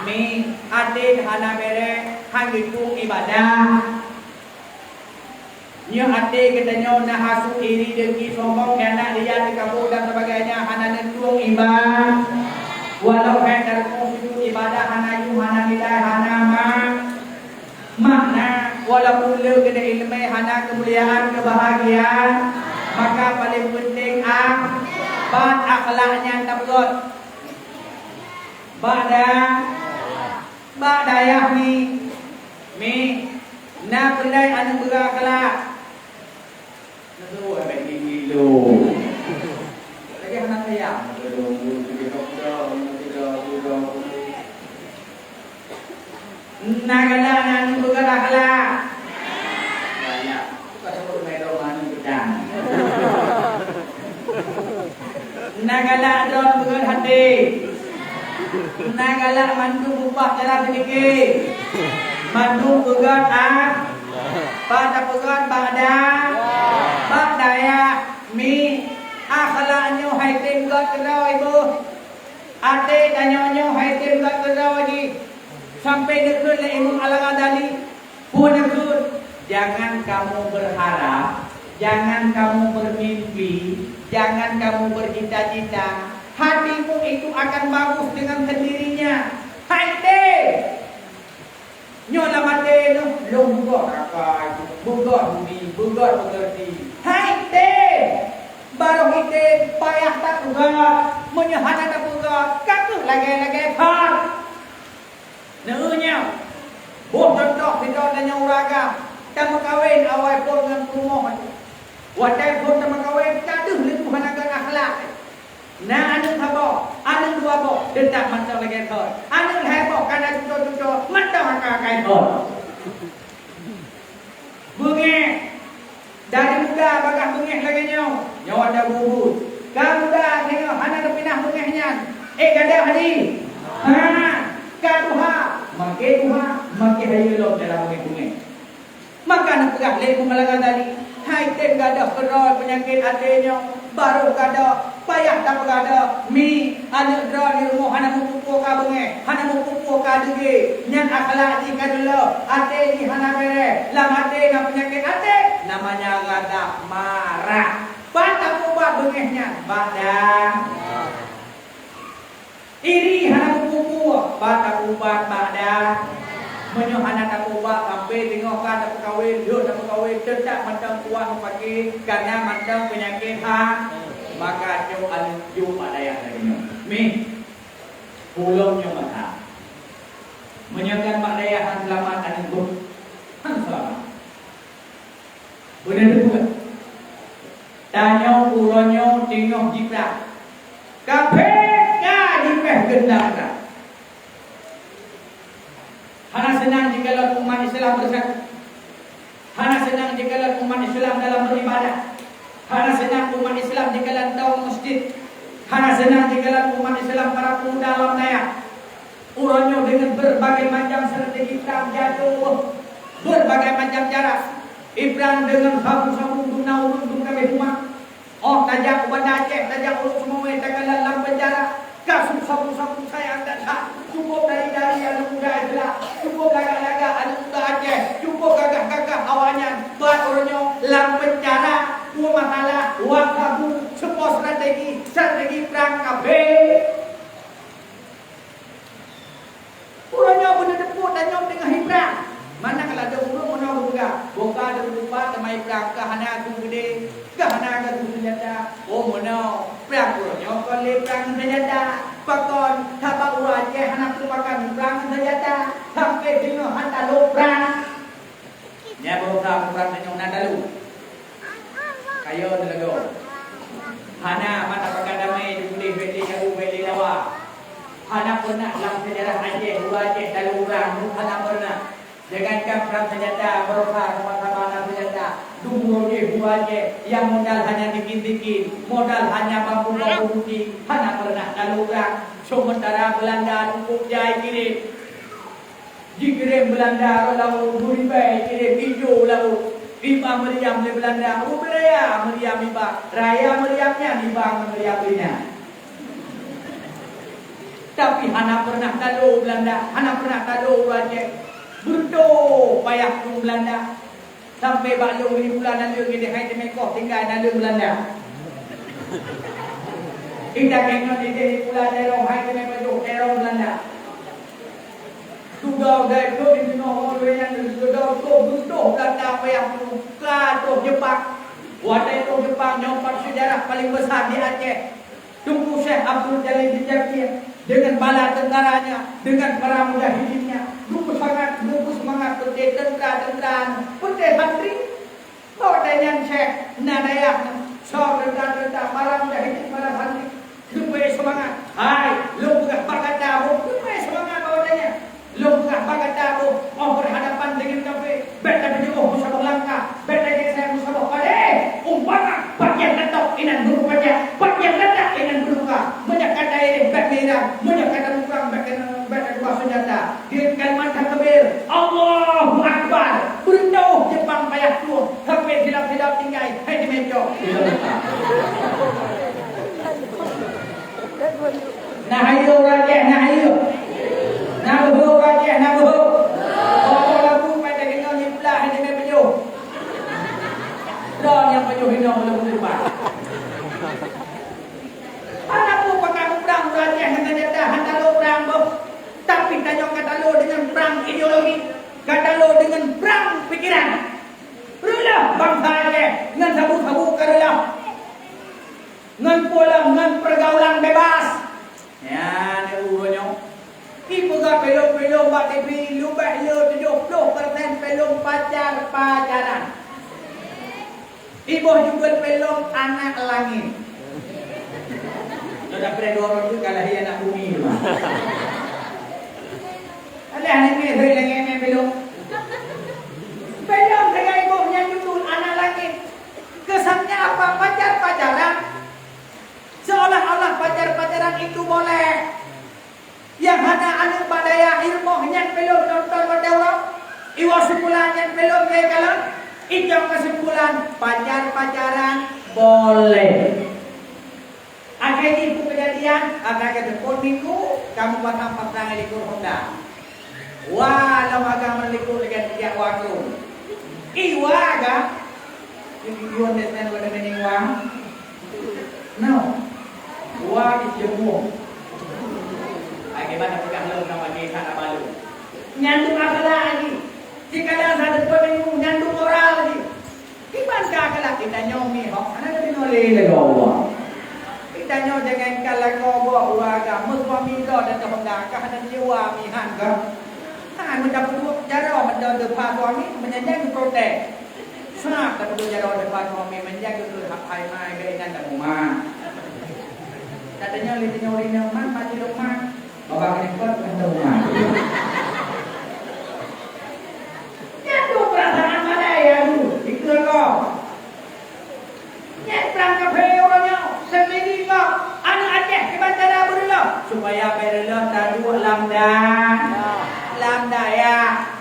Mi, até hana bereh, han geutueng ibadah. Nyoe até geutanyoe na hasut, iri, dengki, sombong, khianat, riya, teukabur dan sebagainya, hana neutueng ibadah. Walau hai taruku sujud ibadah hana yum, hana nilai, hana ma-, Makna, walaupun le keudeh iéleumé hana keumuliaan, keubahagiaan, maka paléng peunteng a-, bak akhlak nyan tapeugét. Bak da-, bak dayah mi, mi, na peundai aneuëk beura akhlak. Lagèe hana sayang. Na galak na aneuëk beugöt akhlak. Banyak. Bukan sebut main roh manu pedang. Na galak droe beugöt até. Na galak mandum upah cara seudikit. Mandum beugöt a-, Bak tapeugöt bak da-, bak dayah mi, akhlak nyoe hai tem göt keudroe beuh. Até tanyoe nyoe hai tem göt keudroe jih. Sampai neukheun lé Imam Al-Ghazali, peue neukheun, "Jangan kamu berharap, jangan kamu bermimpi, jangan kamu bercita-cita. Hatimu itu akan bagus dengan sendirinya." Hai tem! Nyoe lam até nyoe, lôn beugöt rakai, beugöt bumi, beugöt peugeurti. Hai tem! Barô item payah tapeugöt, meunyoe hana tapeugöt, ka kheueh lagèe-lagèe that. Neueu nyoe, boh contoh sidroe tanyoe ureueng agam, tameukawen awai phon ngon peurumoh. Watèe phon tameukawen, ka deuh laju hana göt akhlak. Na aneuëk saboh, aneuëk dua boh, teutap mantong lagèe thon. Aneuëk lhèe boh, ka na cuco-cuco, mantong akai-akai thon. Beungéh, dari muda bagaih beungéh lagèe nyoe, nyoe ata bubut. Ka muda singoh hana teupinah beungéh nyan. Eh, gadoh di? Ha, ka tuha, makin tuha, makin hayeue lom dalam beungéh-beungéh. Maka neupeugah lé Imam Al-Ghazali, "Ha, Ai tem gadôh keudroe peunyakét até nyoe, barôh gadôh, payah tapeugadôh. Mi, aneuk droe di rumoh hana meupupu ka beungéh, hana meupupu ka deungé, nyan akhlak jih ka deulôh, até jih hana bèrèh, lam até na peunyakét até, namanya gadah marah. Pat tapeuubat beungéh nyan? Bak da. Iri hana meupupu, pat tapeuubat? Bak da. Meunyoe hana tapeuubat, sampai teungoh ka tapeukawen, lheueh tapeukawen, teutab mantong kuat meupaké, kareuna mantong peunyakét ha, maka cok aneuk jok bak dayah lagèe nyoe. Mih, ulôn nyoe meunan. Meunyoe kan bak dayah han seulamat aneuk beuh, han seulamat. Beuneuteupeu, tanyoe uroe nyoe teungoh jiprang. Kaphé ka jipéh geundang prang. Hana seunang jikalon umat Islam beusatu. Hana seunang jikalon umat Islam dalam beribadah. Hana seunang umat Islam jikalon tông masjid. Hana seunang jikalon umat Islam para pemuda lam dayah. Uroe nyoe deungon beureubagai macam strategi prang jatuh, beureubagai macam cara. Iprang deungon sabu-sabu dum na ureueng dum ka abéh teuma. Óh tajak u Banda Aceh, tajak u Lhokseumawe, takalon lam peunjara. Ka su sabu-sabu sayang that-that. Cukup dari-dari aneuk muda Islam, cukup lagak-lagak aneuk muda Aceh, cukup gagah-gagah awaknyan. Bak uroe nyoe lam peunjara, peue masalah, wak sabu, seupôt strategi, strategi prang kaphé. Uroe nyoe beuneuteupeu tanyoe teungoh iprang. Mangat ladôm ureueng meunoe geupeugah, boh ka teupeugah teuma iprang ka hana su geudeh, ka hana geusu seunjata. Oh meunoe, prang uroe nyoe kon lé prang seunjata. Pakon, sabab ureueng Aceh hana peue pakan prang seunjata, sampai teungoh han talo prang. Nyan beurasa muprang tanyoe na talu. Kayo neulagoe. Hana mata pakat damai di puléh bèk lé jaru bèk lé lawa. Hana pernah lam sejarah Aceh, ureueng Aceh talu ureueng, hana pernah. Jangankan perang senjata, beurasa sama-sama na senjata. Dum uroe jih ureueng Aceh, nyang modal hanya tikin-tikin, modal hanya bambu-bambu ruti, hana pernah talu ureueng. Sementara Belanda cukup jai kirém. Jikirém Belanda rot laôt, meuribèe kirém ijo laôt. Iba meuriam lé Belanda, Abu Raya meuriam iba. Raya meuriam nyan iba ngon meuriam lé nyan. Tapi hana pernah talo Belanda, hana pernah talo ureueng Aceh. Beureutoh payah keu Belanda. Sampai bak lôn di bulan naleueng idéh hai teumé koh tinggai naleueng Belanda. Kita kengok idéh di bulan terong hai teumé pajoh terong Belanda. Sudah dai keu di tengah orang lain yang sudah tu butuh Belanda payah tu ka tu Jepang. Watèe tu Jepang nyoe pat sejarah paling besar di Aceh. Teungku Syekh Abdul Jalil Dijakia dengan bala tentaranya, dengan para mujahidinnya, geupeu semangat, geupeu semangat peuteh tentara-tentara, peuteh santri. Watèe nyan Syekh na dayah, soe tentara-tentara, para mujahidin, para santri, geupeu semangat. Hai, lôn peugah bak gata, geupeu semangat bak watèe nyan. Lôn peugah bak gata boh, óh beurhadapan deungon kafé, bèk tapeujiôh meusaboh langkah, bèk tageusé meusaboh padé. Umpama, pat nyang tatôb inan beurupajak, pat nyang tatôb inan beurupajak. Meunyoe ka taireh bèk meurang, meunyoe ka tamuprang bèk keuneuk, bèk takeubah seunjata. Di kalimat takbir, Allahu Akbar. Beureutoh Jepang payah tueng, kafé silap-silap tinggai, hai di meucok. Na hayeu ureueng Aceh, na hayeu. Na beuhe ureueng Aceh, na beuhe. Pokok lagu pai teudeungoe nyiplah hana mé peujoh. Droe nyang peujoh inong ulôn tumpah. Hana peue pakon muprang ureueng Aceh ngon senjata, hana talo prang boh. Tapi tanyoe ka talo deungon prang ideologi, ka talo deungon prang pikiran. Reuloh bansa Aceh ngon sabu-sabu ka reuloh. Ngon pulang, ngon pergaulan bebas. Nyan ureueng nyoe. Ipeugah filem-filem bak T V, leubeh le tujoh ploh persen filem pacar-pacaran. Iboh judul filem Anak Langit. Nyoe dak preh dua orang tu kalah anak bumi tu. Alah ni meh, hei, lagi ni filem. Filem dengan iboh nyan judul Anak Langit. Kesannya apa? Pacar-pacaran. Seolah-olah pacar-pacaran itu boleh. Nyang hana aneuk bak dayah i rumoh nyan filem nonton watèe uroe. Iwoe sikula nyan filem nyang kalon. Icok keusimpulan, pacar-pacaran boleh. Akhé jih peue keujadian, akhé jih teupot minggu, kamoe pasang-pasang likot Honda. Wah, lom agam likot lagèe tiga waktu. Iwa agam. Yuan desmen pada mening wang. No. Wa di jeumu. Bagaimana peugah lom nama kisah nama lu? Nyandung akhlak lagi. Jika dah satu pemilu, nyandung moral lagi. Kiban ka akhlak kita nyoe mi hok, hana ada binole lagi Allah. Kita nyoe jangan kalah ngobok wa agam, suami dah dan dah bangga, hana jiwa mihan ka. Ha, minta puduk jaro, minta depan suami, menyanyi protes. Sab tapeugah jaroe depan suami, meunyoe geukheun hak hai mai, bèk inan tamumat. Katanya lé tanyoe ureueng nyan mat, mat jilong mat. Babah keuneukot, bukan tamumat. Nyan tu perasaan madai, ya, tu. Dikeue kong. Nyan prang kaphé uroe nyoe, seumili kong. Aneuk Aceh kiban cara beureuloh. Supaya bèk reuloh taduek lam da-, lam dayah.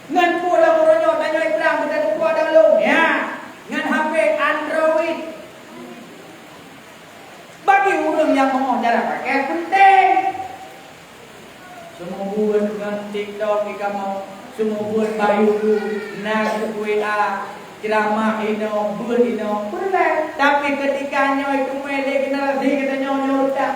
Ngon peue lom uroe nyoe tanyoe prang beuteupeue dalam, ya, ngon H P Android. Bagi ureueng nyang meungoh cara pakai penting. Seumeubeuet ngon TikTok di kamoe, seumeubeuet bak YouTube, na grup W A, ceramah inoe, beuet inoe, peureulèe. Tapi keutika nyoe teumé lé generasi geutanyoe nyoe rusak.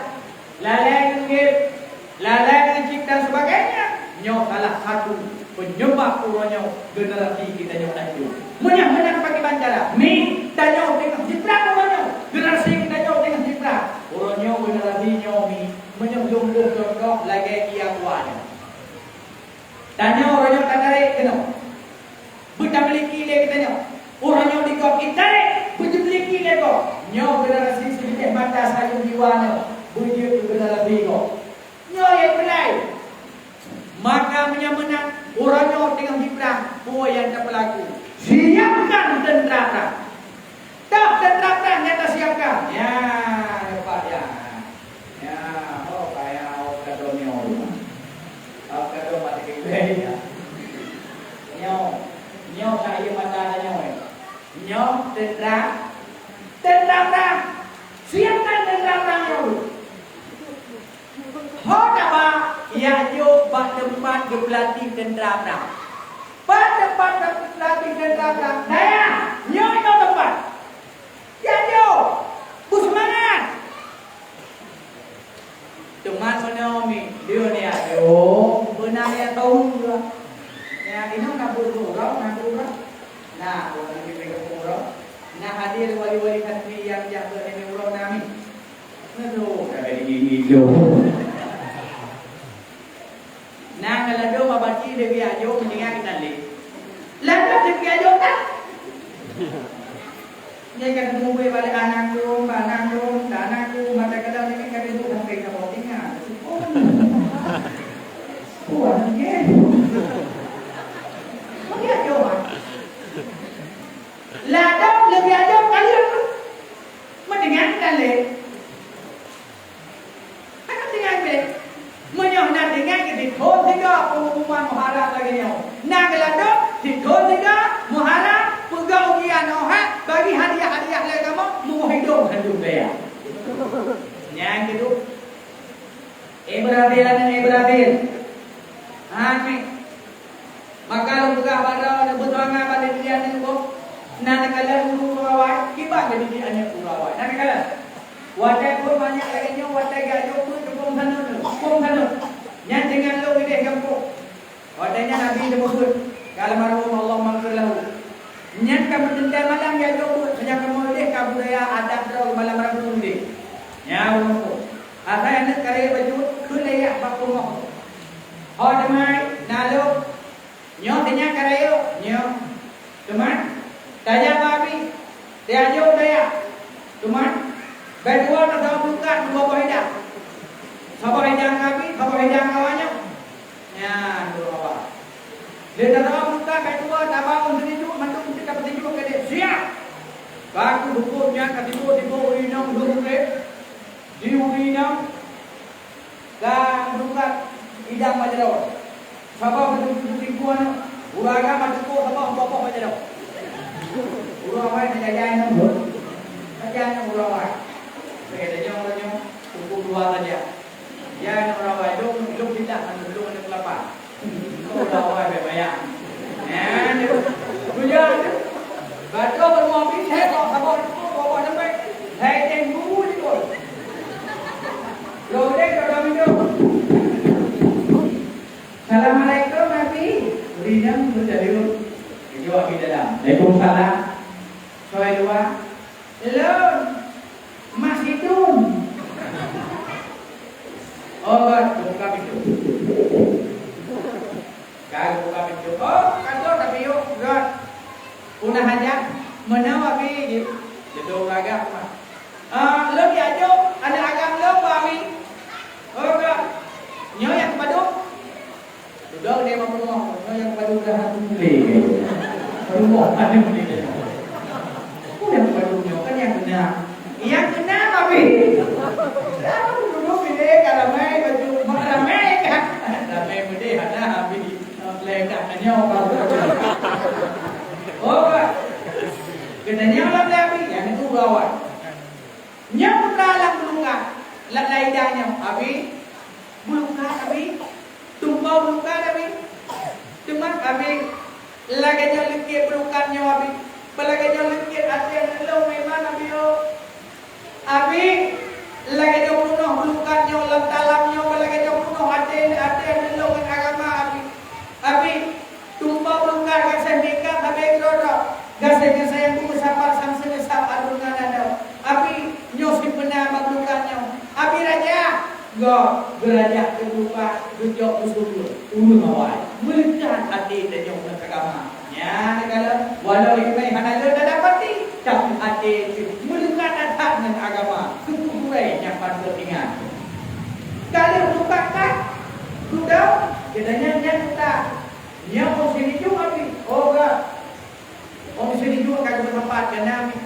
Lalai ngon game, lalai ngon chip dan sebagainya. Nyoe salah satu penyebab uroe nyoe generasi kita nyoe hancur. Meunyoe meunan pakriban cara, mi, tanyoe teungoh jiprang uroe nyoe, generasi kita nyoe teungoh jiprang. Uroe nyoe generasi nyoe mi, meunyoe lôn boh contoh lagèe Ia Tua nyoe. Tanyoe uroe nyoe tatarek keunoe. Beutamiliki lé geutanyoe. Uroe nyoe di gob itarek, beutamiliki lé gob. Nyoe generasi sibiléh mata sayeueng jiwa nyoe, beujeuet keu generasi gob. Nyoe nyang peulai. Maka meunyoe meunan, uroe nyoe teungoh jiprang, peue nyang tapeulaku? Siapkan teuntra prang. Dah teuntra prang nyang tasiapkan. Ya, dapat ya. Ya, oh, kaya, oh, kadom nyoe. Oh, kadom mati keuhai, ya. Nyoe, nyoe ka ié mata tanyoe. Nyoe teuntra, teuntra prang. Siapkan teuntra prang nyoe. Ho taba, Ya'jub bak teumpat geupeulatih teuntra prang. Bak teumpat geupeulatih teuntra prang, dayah, nyoe nyoe teumpat. Ya'jub, beuseumangat! Teuma meunyoe mi, lheueh Ya'jub, beuna Ya'jub. Ya, inoe na beureuguroe, na beureuguroe. Na, ureueng nyang beureuguroe. Na hadir wali-wali santri nyang jak beuet nibak uroe nami. Aduh, dah jadi gini tu. Nah, kalau ladôm babati Dewi Ajo mendingan kita lé. Ladôm Dewi Ajo kan? Dia kata tunggu balik anak tu, anak tu, anak tu, mata kadang ni kan itu sampai ke bawah tinggal. Oh, oh, anak dia. Oh, dia Ajo, ah. Ladôm Dewi Ajo kalian tu. Mendingan kita lé. Hana tinggai beh. Meunyoe na tinggai keu sithon siga pengumuman Muharram lagèe nyoe. Na geuladôm sithon siga Muharram peugah ujian nyoe hai bagi hadiah-hadiah lé kamoe meuhidong hanjeuet daya. Nyang keudua, eh, Ibrahim, eh, Ibrahim. Ha, ni. Maka lôn peugah bak droe, "Neubeuet mangat bak lé aneuk boh." Na neukalon guru awai, kiban geudidik aneuk guru awai. Na neukalon. Watèe phôn manyak lagèe nyoe, watèe geuajoh peuet keu phôn sanut nyoe, phôn sanut. Nyan teungoh lôn idéh gampông. Watèe nyan Nabi teumeubeuet, ka almarhum Allahumma ghfir lahu. Nyan ka meuteuntèe malam geuajoh peuet, meunyoe kamoe idéh ka budaya adat droe malam Rabu idéh. Nyan ureueng phôn. Asai aneuk ka rayeuk bacut, kheun lé yah bak pungoh. Ho teumai, na lôn. Nyoe teunyang ka rayeuk, nyoe. Teuma, tajak bak abi, tajak jok tajak. Teuma, bèk tuwoe tasaboh meukat meuboh-boh idang. Saboh idang keu abi, saboh idang keu awaknyoe. Nyan, beureupa. Lé tasaboh meukat bèk tuwoe, tabawa seudijuk, mandum meusti tapeuseujuk keu dék. Siap! Baku hukôm nyan ka tiboh-tiboh ureueng inong lheueh udép. Di ureueng inong, Ka meurukat idang bak jaroe. Saboh meututoe singkong aneuk, ureueng agam meututoe saboh boh-boh bak jaroe. Ureueng awai saja nyang leumbot. Saja nyang ureueng awai. Bèk tanyong-tanyong, suku dua saja. Ya, nyang ureueng awai, dong, dong tidak, dong, dong kelapa. Ureueng awai bèk bayang. Nah, tu. Bujang tu. Baca baru habis, saya bawa sabar, bawa sampai. Saya tengok dulu je tu. Loh, dek, kalau minum. Assalamualaikum, Abi. Rinang beutaliun. Geujaweueb Abi dalam. Waalaikumsalam. Soe luwa? Lôn. Masih dum. Oh, God, buka pintu. Ka buka pintu. Oh, ka trok tapi yuk, God. Peue na hajat? Meunoe, Abi, jih. Jidong lagak mah. Ah, lôn jiajoh aneuk agam lôn bak Abi. Oh, ka. Nyoe nyang padub. Dudoe lé mak rumoh, nyoe nyang padub dah hana lé. Rumoh hana lé. Peue nyang padub nyoe, kan nyang keunam. Nyang keunam, Abi. Dah duduk lé, ka ramé baju, mak ramé kan. Ramé meudeh hana, Abi. Lé dah nyoe baru. Oh, ka. Geutanyoe lam lé Abi, nyang itu gawat. Nyoe putra lam beulungkat, lam laidan nyoe, Abi. Beulungkat, Abi. Tumpau beulungkat, Abi. Teuma, Abi, lagèe nyoe leukét beulungkat nyoe, Abi. Peulagèe nyoe leukét até aneuk lôn, memang, Abi, oh. Abi, lagèe nyoe peunoh beulungkat nyoe lam talam nyoe, peulagèe nyoe peunoh até, até aneuk lôn ngon agama, Abi. Abi, tumpau beulungkat gaséh meuikat sabe keudroe-droe. Gaséh ngon sayang beusapa sam-sam sab aduen ngon adoe. Abi, nyoe simpeuna bak beulungkat nyoe. Abi raja, gob geurajah keu beulungkat, geujok keu sumber. Ureueng awai, meuleukat até tanyoe ngon agama. Nyan kalon, walau iéleumé hana lé tadapati, tapi até jih meuleukat that ngon agama. Keupeue gurèe nyang patôt ingat. Ka lheueh beulungkat that, dudoe, geutanyoe nyan that. Nyoe ôn sinijuek, Abi. Oh, ka. Ôn sinijuek ka geupeusampat, ka na, Mi.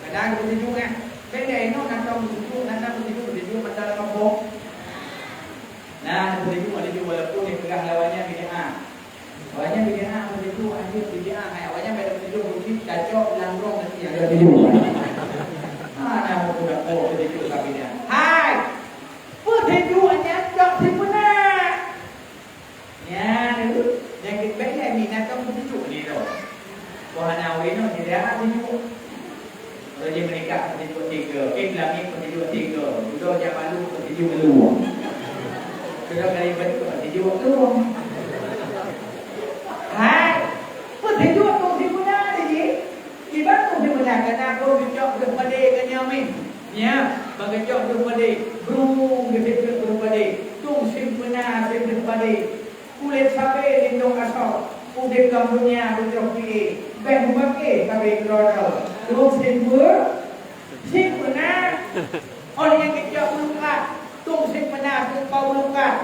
Ka na geupeusijuek, eh. Bèk lé inoe na tom sinijuek, na tom sinijuek, sinijuek mantong lam kampung. Na, sinijuek, sinijuek walaupun dipeugah lé awaknyan bid'ah. Awaknyan bid'ah, sinijuek, anjeuet bid'ah. Hai, awaknyan bèk sinijuek, buci, cacok, langkong, nanti ada sinijuek. Ah, na, buku dapur, sinijuek, ka bid'ah. Hai! Peue sinijuek nyan cok sipeuna. Nyan, nyang keu bèk lé minat kan peutujuk ni tu. Wah, na ureueng nyoe jadi apa tujuk? Ureueng jih meuningkat peutujuk tiga, eh, langit peutujuk tiga, udah jak malu peutujuk lua. Sudah kali peutujuk lua. Hai, peutujuk tu di mana dia? Kiban tu di mana? Kena aku bijak berpada kena min. Nya, bagaih jok deuh padé, brung geuseukeut deuh padé, tueng sim peuna sim deuh padé. Kulét sabé lindong asoe, udeb lam donya beujroh pié, bèk meupaké sabé keudroe-droe. Tueng sim peu-, sim peuna, óh lheueh geujok beulungkat, tueng sim peuna tueng pau beulungkat,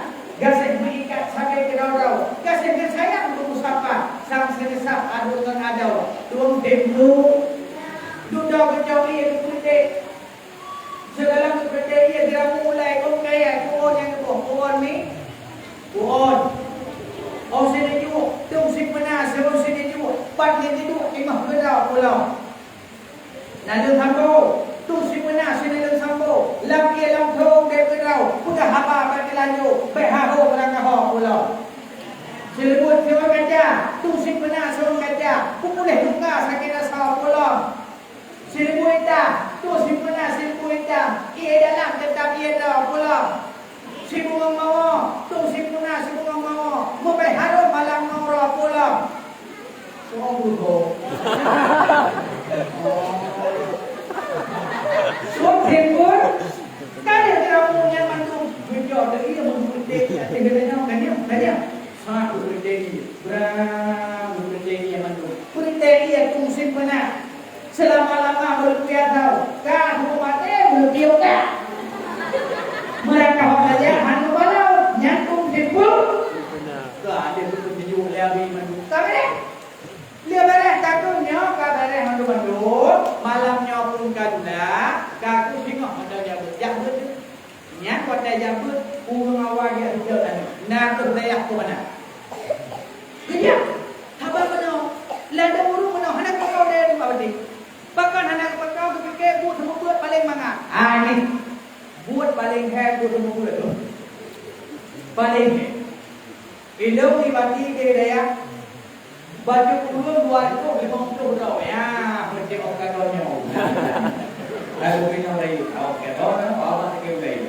gaséh meuikat sabé keudroe-droe, gaséh geusayang beumeusapat, sang seuneusab aduen ngon adoe, tueng sim peu-, dudoe geujok ié keu peureudék. Sigohlom geupeuteu ié geuramu ulai ôn kayèe, puon nyang geuboh, puon mi, puon. Óh sineuk juek, tueng sipeuna siôn sineuk juek, pat nyang jiduek teungoh geuda pulo. Naleueng sambo, tueng sipeuna sinaleueng sambo, lam ié lam thô udeb keudroe, peugah haba bak teulanjô, bèk hahô meurangkaho pulo. Sileubot siôn kaca, tueng sipeuna siôn kaca, peupuléh luka sakét rasa pulo. Sireubui itam, tueng sipeuna sireubui itam, ié dalam teutap ié droe pulo. Sibungong mawö, tueng sipeuna sibungong mawö, meubèe harôm malam ngon uroe pulo. Soe geuh ho? Suet simbol, ka lheueh teuramu nyan mandum, geujok teuh ié meubeutek, teuh geutanyoe ka nyoe, ka nyoe. Sa geupeuteu ié, bra geupeuteu ié mandum. Peuteu ié tueng sipeuna. Seulama-lama meureupiah thôn, ka huköm maté meureupiah ka. Meurangkaho saja hana balao, nyan tueng sipeuna. Ka ada beuteujuek lé Abi mandum. Ka bèrèh. Lé bèrèh ka keuh nyoe, ka bèrèh mandum-mandum. Malam nyoe pun ka gula, ka keuh singoh mantong jak beuet. Jak beuet. Nyan watèe jak beuet, ureueng awai jak rijak tanoh. Na kheueh dayah keu mana? Geujak. Haba meunoe. Ladôm ureueng meunoe hana keudroe dayah dua. Pakon hana geupeutroh, geupike buet seumeubeuet paleng mangat. Ah, nyoe. Buet paleng hai buet seumeubeuet tu. Paleng hai. Ilong di bati ke daya. Baju kurung dua ratus lima puluh droe. Ya, mesti orang kata nyoe. Lalu kena lagi, orang kata, orang kata lagi.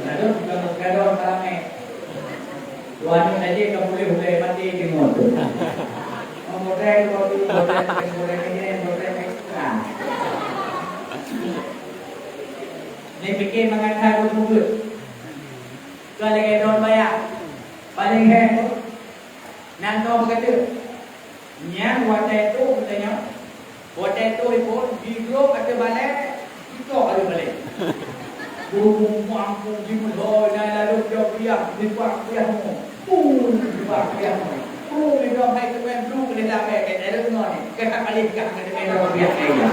Lalu bukan orang kata ramai. Tuhan ni tadi ka boleh, boleh mati tengok tu. Model roti, model, model ni, model ni. Ha. Ni fikir mangat hai buet-buet. Ka lagèe droen bayang. Paléng hék tu. Nan tô beukeuteuk. Nyan watèe tu geutanyoe. Watèe tu ipon, jigrob ateueh balèe, jicok ateueh balèe. Buru muampung jimeulhôi, na lalu jok piah, jibak piah mu. Buru jibak piah mu. Buru jidong hai teumèe bru keu lé labèe, keu lé ngon. Keu that paléng kah keu teumèe droe piah keu ia.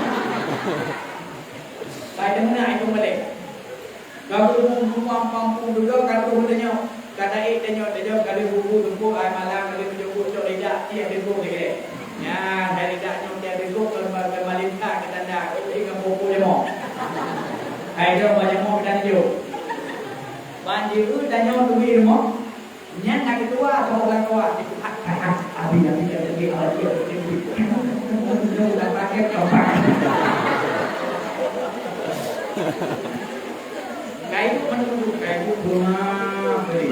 Bai teumeunak itu balèe. Ka beurumoh-rumoh ampang-ampang dudoe ka troh tanyoe. Ka taék tanyoe, tanyoe ka lheueh bubu teungku, ai malam ka lheueh meujeuet cok lidak tiah deunggôh lé. Nyan, hai lidak nyoe tiah deunggôh kon ba-, kon malin that keu tanda, keu ingat bubu lé mo. Hai droe banyak mo kita nijok. Ban jieu tanyoe turi rumoh. Nyan na keudua saboh lakoe, abi, abi, abi, abi, abi, abi. Kayu menunggu, kayu bunga beri.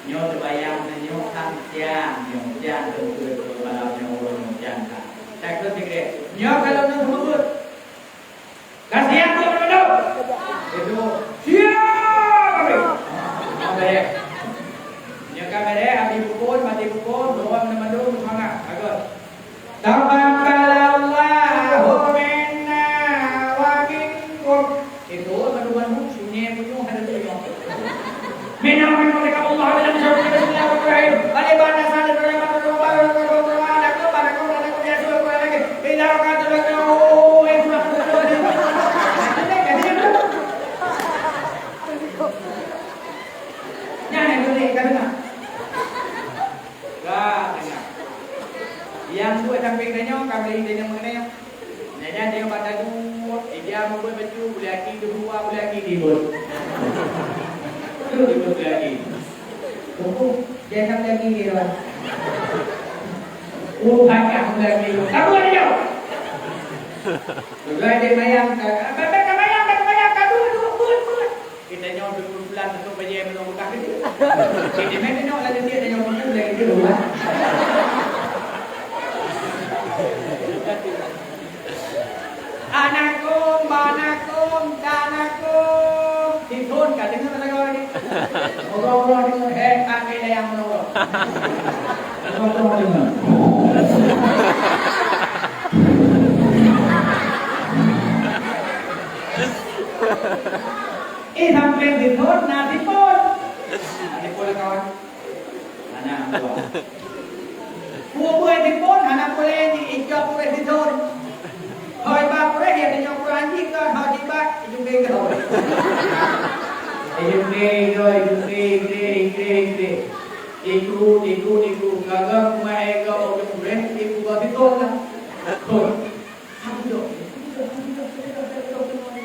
Nyoe teubayang, nyoe kan siang, nyoe siang, nyoe malam, nyoe uroe, nyoe siang kan. Takheun sikrék, nyoe kalau nyoe beubeuet. Kasihan tu betul. Itu. Siap, habis. Habis. Nyoe ka beres, habis pukul, mati pukul, doa mandum semangat. Bagus. Taqabbalallahu minna wa minkum. Itu mandum-mandum sunyi punyuh ada tu. Minna wa minkum taqabbalallahu minna wa minkum. Alif lam mim. Nyan yang boleh ka dengar. Ka dengar. Yang buat samping tanyoe, ka beri tanyoe mengenai. Nyan, nyan dia mata dua, eh, dia mau buat baju, boleh aki dua, boleh aki ribut. Tu ribut lagi. Tunggu, dia sampai lagi dia, Wan. Oh, banyak lagi. Kamu ada jawab? Sudah dia bayangkan, ah, bebek dah bayang, dah bayang, dah dua, dua, dua, dua. Kita nyoe dulu bulan tu bajèe meunong beukah keu jih. Jadi, meunan nyoe lagi dia, dia nyoe dulu lagi dia bulan. Anakum, banakum, tanakum. Sithon ka deungoe lagu ni. Uroe-uroe deungoe, eh, pakai layang meunong. Uroe-uroe deungoe. Eh, sampai sithon na sipon. Na sipon lah, kawan. Hana buah. Peue-peue sipon hana boleh diicok ureueng sithon. Hôi ba ureueng nyang diicok ureueng anjing kan, hôi jibat, ijungke geuh. Ijungke geuh, ijungke, ijungke, ijungke, ijungke. Ikut, ikut, ikut. Gaga rumah ego ureueng, ikut ba sithon lah. Thon.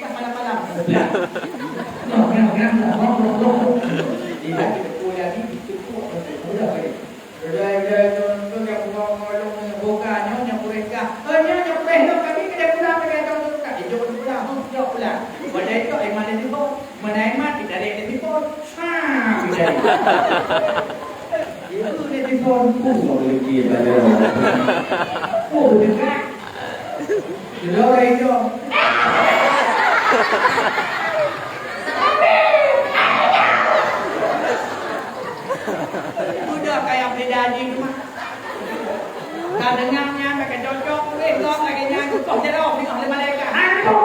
Malam-malam. Tidak, tidak, tidak. Udah, udah, udah, udah, udah, buka, nyonya mereka. Oh, nyonya mereka, kami kena pulang, kena pulang, kena pulang, kena pulang. Pada itu, iman itu, mana iman, kita ada yang lebih pun. Sa, kita ada. Itu dia di pun, pun, boleh dia pada. Oh, dekat. Sudah orang itu. Udah kayak beda anjing mah. Ka deungoe nyan, ka cocok, ureueng lom lagèe nyan, keukoh jaroe, singoh lé malaikat. Hantu!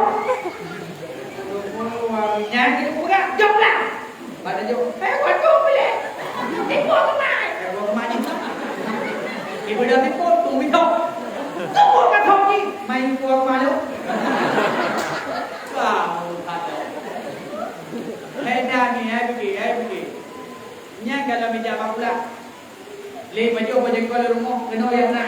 Nyan, jeuet peugah, jok lah! Bak tajok, "Eh, waduh, bileh! Tipu keumae!" Eh, tipu keumae ni. Ibu dah tipu, tung bidok. Tipu ka thok ni, main tipu keumae lu. Wah, mulut hati. Eh, dah ni, eh, pergi, eh, pergi. Nyan kalau meja bak pula. Lé pajoh bak jangkau lé rumoh, keunoe nyang na.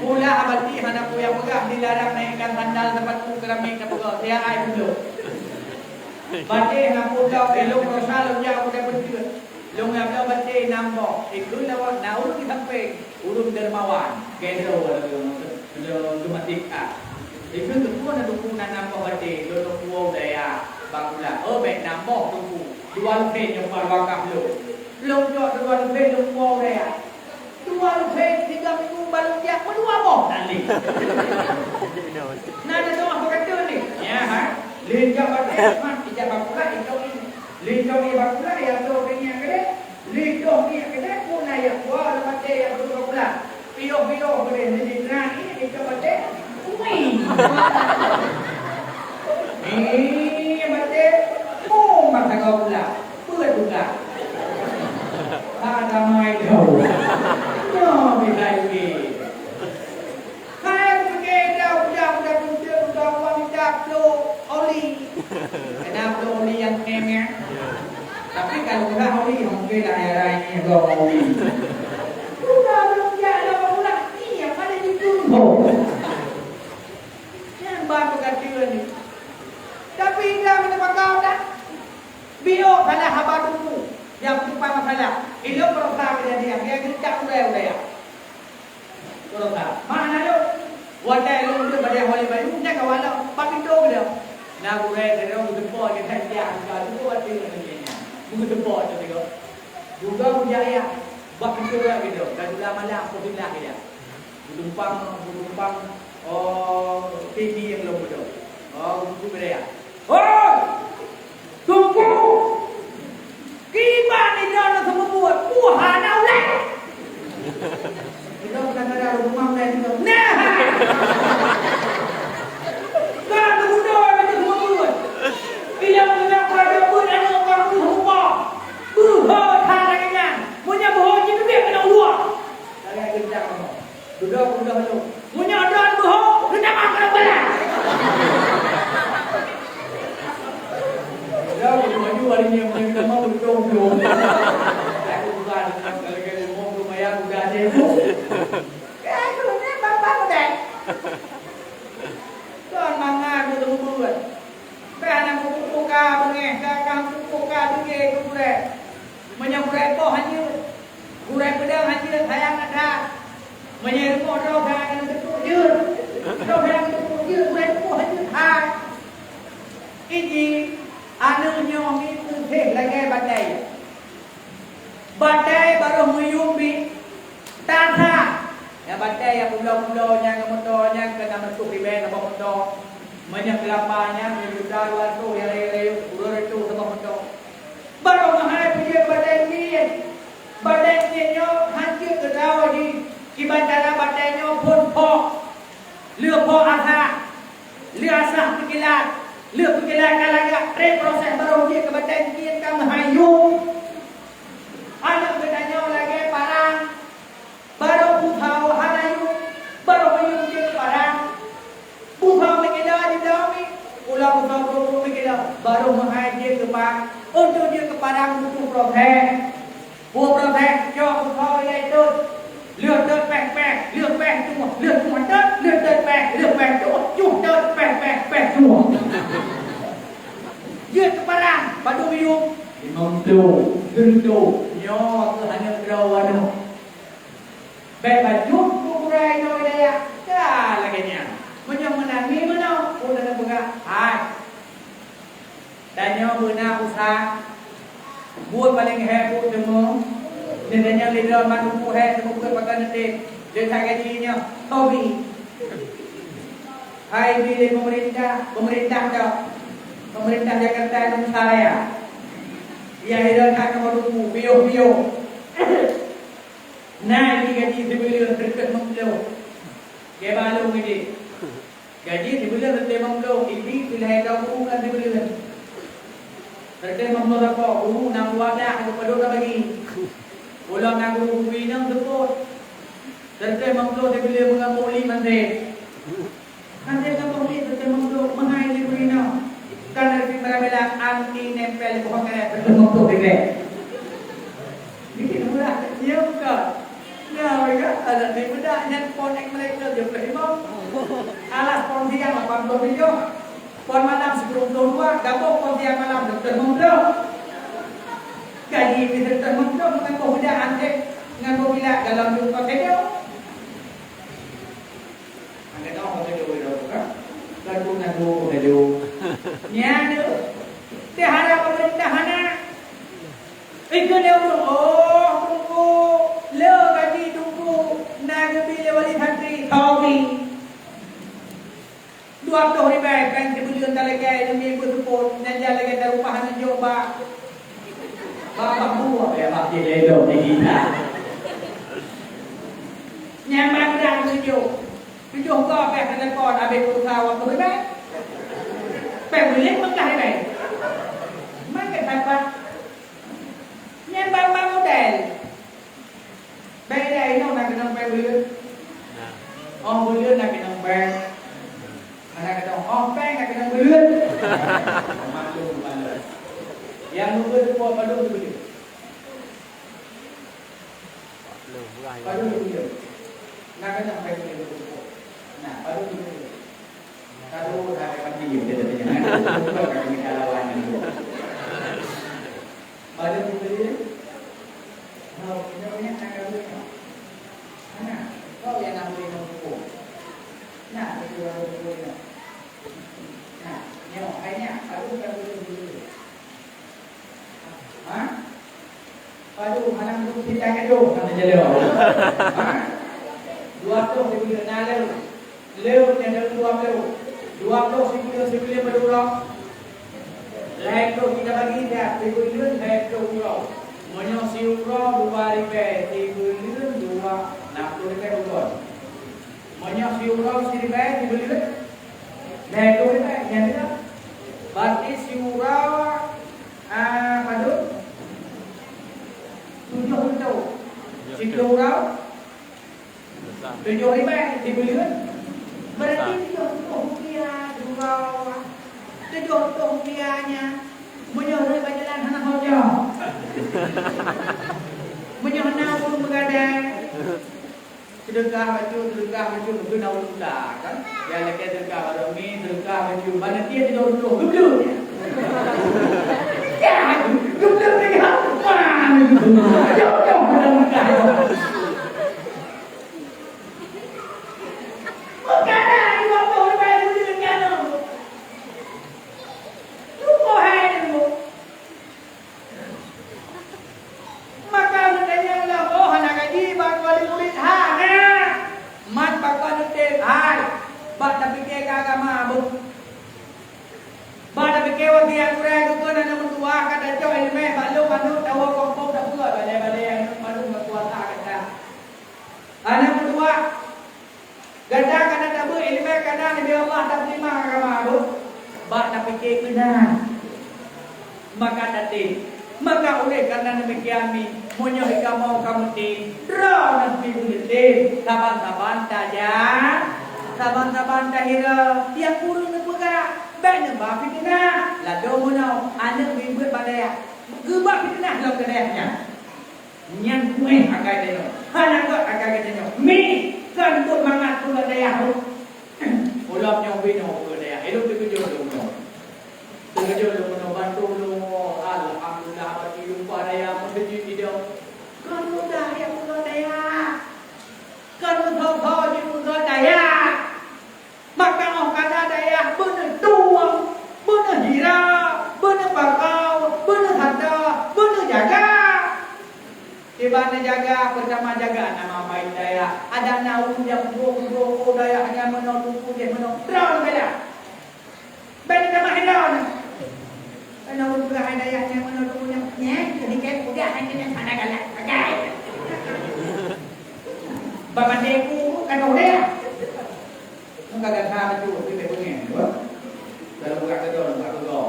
Pula abati hana peue nyang peugah, dilarang naikkan sandal, sepatu, keramik, dan peugah, siap ai pula. Bati hana peue lom, ilong rosa lom jak udah beuteuet. Lôn ngambil bati nam boh, ikheun lewat na ureueng di samping, ureueng dermawan, gèt droe lom geumatik ah. Ikheun teupeu na teupeu na nam boh bati, lôn teupeu daya bak gula. Oh, bèk nam boh teupeu, dua lupeng nyang paling bakah lôn. Lôn cok dua lupeng lôn puwoe daya. Dua lupeng tiga minggu baru jak meudua boh tali. Nah, ada doa berkata ni. Ya, ha? Lé jak bati, mat, ijak bak gula, ijak ni. Lé jak ni bak gula, ya, tu, ni, ya, kedek. Lé doh ni, ya, kedek, pun, ya, dua, ada bati, ya, berdua gula. Pioh-pioh, boleh, ni, ni, ni, ni, ni, ni, ni, ni, ni, ni, ni, ni, ni, oh, masa kau pula. Peue tugaih? Hana mai lom. Nyoe meuhai wéh. Hai, mungken dah udah, udah muncul, udah wanita flow oli. Kenapa oli yang kemeh? Tapi kalau udah oli, mungkin dah era ini belum oli. Udah belum jalan, udah ni yang ada di tubuh. Nyan ban peugah ni. Tapi indah meuteumangkau dah. Biôh salah haba tupu nyang tumpang masalah. Ilôn beurasa keujadian, dia geucak ulée-ulée. Beurasa. Mana lôn? Watée lôn deuek bak Wali Bayu, nyan kawan lôn, bak pintoe keudeh. Na gurée keudeh, geuteupeue, geuteupeue, geuteupeue, geuteupeue, geuteupeue. Juga bujaya, bak pintoe keudeh, dan ulah malam, pukul sebelas keudeh. Geutumpang, geutumpang, oh, tinggi nyang lom beudôh. Oh, geutumpang beudôh. Oh! Teungku! Kiban nidon na seumeubeuet, peue hana ulée? Nidon kadang-kadang rumah mulai nidon. Nah! Ka geududoe na seumeubeuet. Ilôn ngon raja beuet aneuk ureueng rupa. Beuhôi that lagée nyan. Meunyoe beuhôi jiteubiet keunoe luwa. Lagée geuncang rumoh. Dudoe, dudoe lôn. Meunyoe droe beuhôi, geutamah keu balah. Dudoe, dudoe laju hari nyoe, meunyoe geutamah, geutamah, geutamah. Aku bukan, kalau kau mau, belum bayar, udah aja, Bu. Ya, itu, ni, bapak udah. Tuan mangat, beutôi buet. Bèk hana kupuka beungéh, ka, ka kupuka beungéh keu gurée. Meunyoe gurée poh hanjeuet, gurée peudong hanjeuet, sayang that. Meunyoe rumoh droe ka nyang teupeue jeuet, droe ka nyang teupeue jeuet, gurée poh hanjeuet hai. Iji, aneuk nyoe mi peuséh lagée batée. Batée barô meuyuem bi tasa. Nyang batée nyang pulo-pulo nyang ngon moto nyan keu nam reutôh ribée saboh moto. Meunyoe keulapa nyan meunyoe juta dua reutôh, nyang rayeuk-rayeuk dua reutôh saboh moto. Barô meuhai peujeuet batée ngieng. Batée ngieng nyoe hanjeuet geudawa jih. Kiban cara batée nyoe phon phok. Lheueh phok asah, lheueh asah peukilat, lheueh peukilat ka lagak, trép proses barô jeuet keu batée ngieng ka meuhai yuem. Aneuk geutanyoe lagée parang, barô beusawo hana yuem, barô meuyuem jeuet keu parang. Beusawo meukilo jibloe mi, ulah beusawo peuet meukilo, barô meuhai jeuet keu pa-, untuk jeuet keu parang butuh proses. Peue proses, cok beuko ilée tot. Lheueh tot péh-péh, lheueh péh tuwoh, lheueh tuwoh tot, lheueh tot péh, lheueh péh tuwoh, tuwoh tot péh-péh, péh tuwoh. Jeuet keu parang, padub yuem. Limong ploh, geureutoh. Nyoe keuh aneuk droe aneuk. Bék bacut keu gurée inoe daya. Ka lagée nyan. Meunyoe meunan mi meunoe, peue tapeugah? Hai. Tanyoe beuna usah. Buet paleng hék buet teuma. Nyan tanyoe lé droe mandum buet hék teuma buet pakai neutem. Lé that gaji nyoe, hobi. Hai bi lé pemerintah, pemerintah dak. Pemerintah Jakarta Indonesia Raya. Ia hidang that nomor duku, piôh-piôh. Nah, ini gaji sibuleuen seureutôh limong ploh. Geubalong gaji. Gaji sibuleuen seureutôh limong ploh, ibi silahé droe guru kan sibuleuen. Seureutôh limong ploh sapo, guru nam dua blah, aku padub ka bagi. Ulôn na guru bui inong seupôt. Seureutôh limong ploh sibuleuen meungamuk li mandé. Mandé sapo li seureutôh limong ploh, meuhai li bui inong. Kan ada di Marabela, anti nempel di pohon karet, seureutôh limong ploh ringgit. Bikin murah, iya bukan? Nah, mereka. Alah, di bedak nyan phon Amerika tujoh puluh lima. Alah, phon siang lapan puluh tujoh. Phon malam sepuluh puluh dua, gabung phon siang malam dua puluh lima puluh. Gaji pih dua puluh lima puluh, mengaku bedak antek, mengaku gila dalam jumpa kerja. Angkat tangan pada dua orang, ha? Dan pun nak dua pada dua. Ni ada. Dia harap pemerintah anak. Ikut dia urus. Oh, tunggu. Le gaji tunggu. Nak gebi le wali santri. Kau ni. Dua puluh ribai peng sibuleuen talakée demi beusuput. Nyang jan lagée tarupah aneuk jok bak. Bak, bak buah ya, bak dia lelong di kita. Nyang bak gerak tujoh. Tujoh goe pih telepon habéh pulsa dua puluh ribai. Peng buleuen peuet belas ribai. Maka sabar. Nyan ban-ban model. Bèk ilèe inong na keunong pèng buleuen. Nah. Oh, buleuen na keunong pèng. Hana keunong oh pèng na keunong buleuen. Maklum, maklum. Nyang buleuen padum buleuen. Padum buleuen. Na keunong pèng buleuen. Nah, padum buleuen. Kalau dah ada mati, dia dah tanya. Bukan kami kalau lawan itu. Pada pembeli, oh, kita punya nak kawin, no. Mana? Kau yang nak beli nombor. Nah, itu orang nombor, no. Nah, nyo, kayaknya, aku bukan beli dulu. Ha? Padum, hana meuduek sita keudroe, hana jaleh. Ha? Dua ploh sibuleuen na lé. Lé nyang dua ploh. Dua ploh sibuleuen, sibuleuen padum uroe? Lhèe ploh kita bagi dah, sibuleuen lhèe ploh uroe. Meunyoe siuroe dua ribèe, sibuleuen dua, nam ploh ribèe uroe. Meunyoe siuroe siribèe sibuleuen, lhèe ploh ribèe, nyan dia. Berarti siuroe, ah, padum? Tujoh reutôh. Siploh uroe? Tujoh ribèe sibuleuen. Berarti tujoh reutôh rupiah siuroe. Tujoh reutôh rupiah nyan. Meunyoe rhot bak jalan hana hoja. Meunyoe na ureueng meugadai. Seudeukah bacut, seudeukah bacut, mungken na ureueng buta, kan? Nyang lakèe seudeukah barô mi, seudeukah bacut, bak na tiep sidroe reutôh, geubleue nyan. Ya, geubleue nyan. Wah, jauh-jauh pada Mekah. Mekah dah, dua ploh ribèe buleuen nyan. Lupa hai dulu. Maka geutanyong lom, oh, hana gaji bak wali murit? Hana. Man pakon neutem hai, bak tapike keu agama, beuh. Bak tapike wasiat gurèe geukheun aneuk meutuah ka tacok ileumèe bak lôn aneuk tawoe kampông tapeugah balèe-balèe aneuk mandum bak kuasa gata. Aneuk meutuah, gata kana tabeuet ileumèe kana leubeh Allah tapeuleumah agama, beuh. Bak tapike keunan. Maka tatem. Maka oleh karena demikian mi, meunyoe kamoe ka meutem, droeneuh pih beuleutem, saban-saban taja, saban-saban tahira, nyang kureueng neupeugah, bèk neuba fiteunah, ladôm meunoe, aneuk beuet bak dayah, geuba fiteunah lom keu dayah nyan. Nyan kuéh akai tanyoe. Hana gèt akai geutanyoe. Mi, kon buet mangat peue dayah tu. Ulôn nyoe binoe peue dayah. Ilôn teukeujot lôn nyoe. Teukeujot lôn nyoe bantu lôn. Alhamdulillah, bak jumpa dayah meuseujid idong. Kon mudah ya peue dayah. Kon meusoe-soe jeuet peue dayah. Maka óh ka na dayah beuneutueng, beuneuhira, beuneupakoe, beuneuhata, beuneujaga. Kiban neujaga, peutama jaga nama baik dayah. Adak na ureueng nyang peubuet-peubuet, oh, dayah nyan meunoe, teungku jih meunoe, droe neubela. Bèk neutamah droe. Keunoe ureueng peugah hai dayah nyan meunoe, teungku nyan, nyan, keuneuk keu peugah hai keuneuk hana galak, pagai. Bak mandé ku, ka droe dayah. Meuka gata bacut, leubeh beungèh, buet. Dalam buka keudroe, buka keudroe.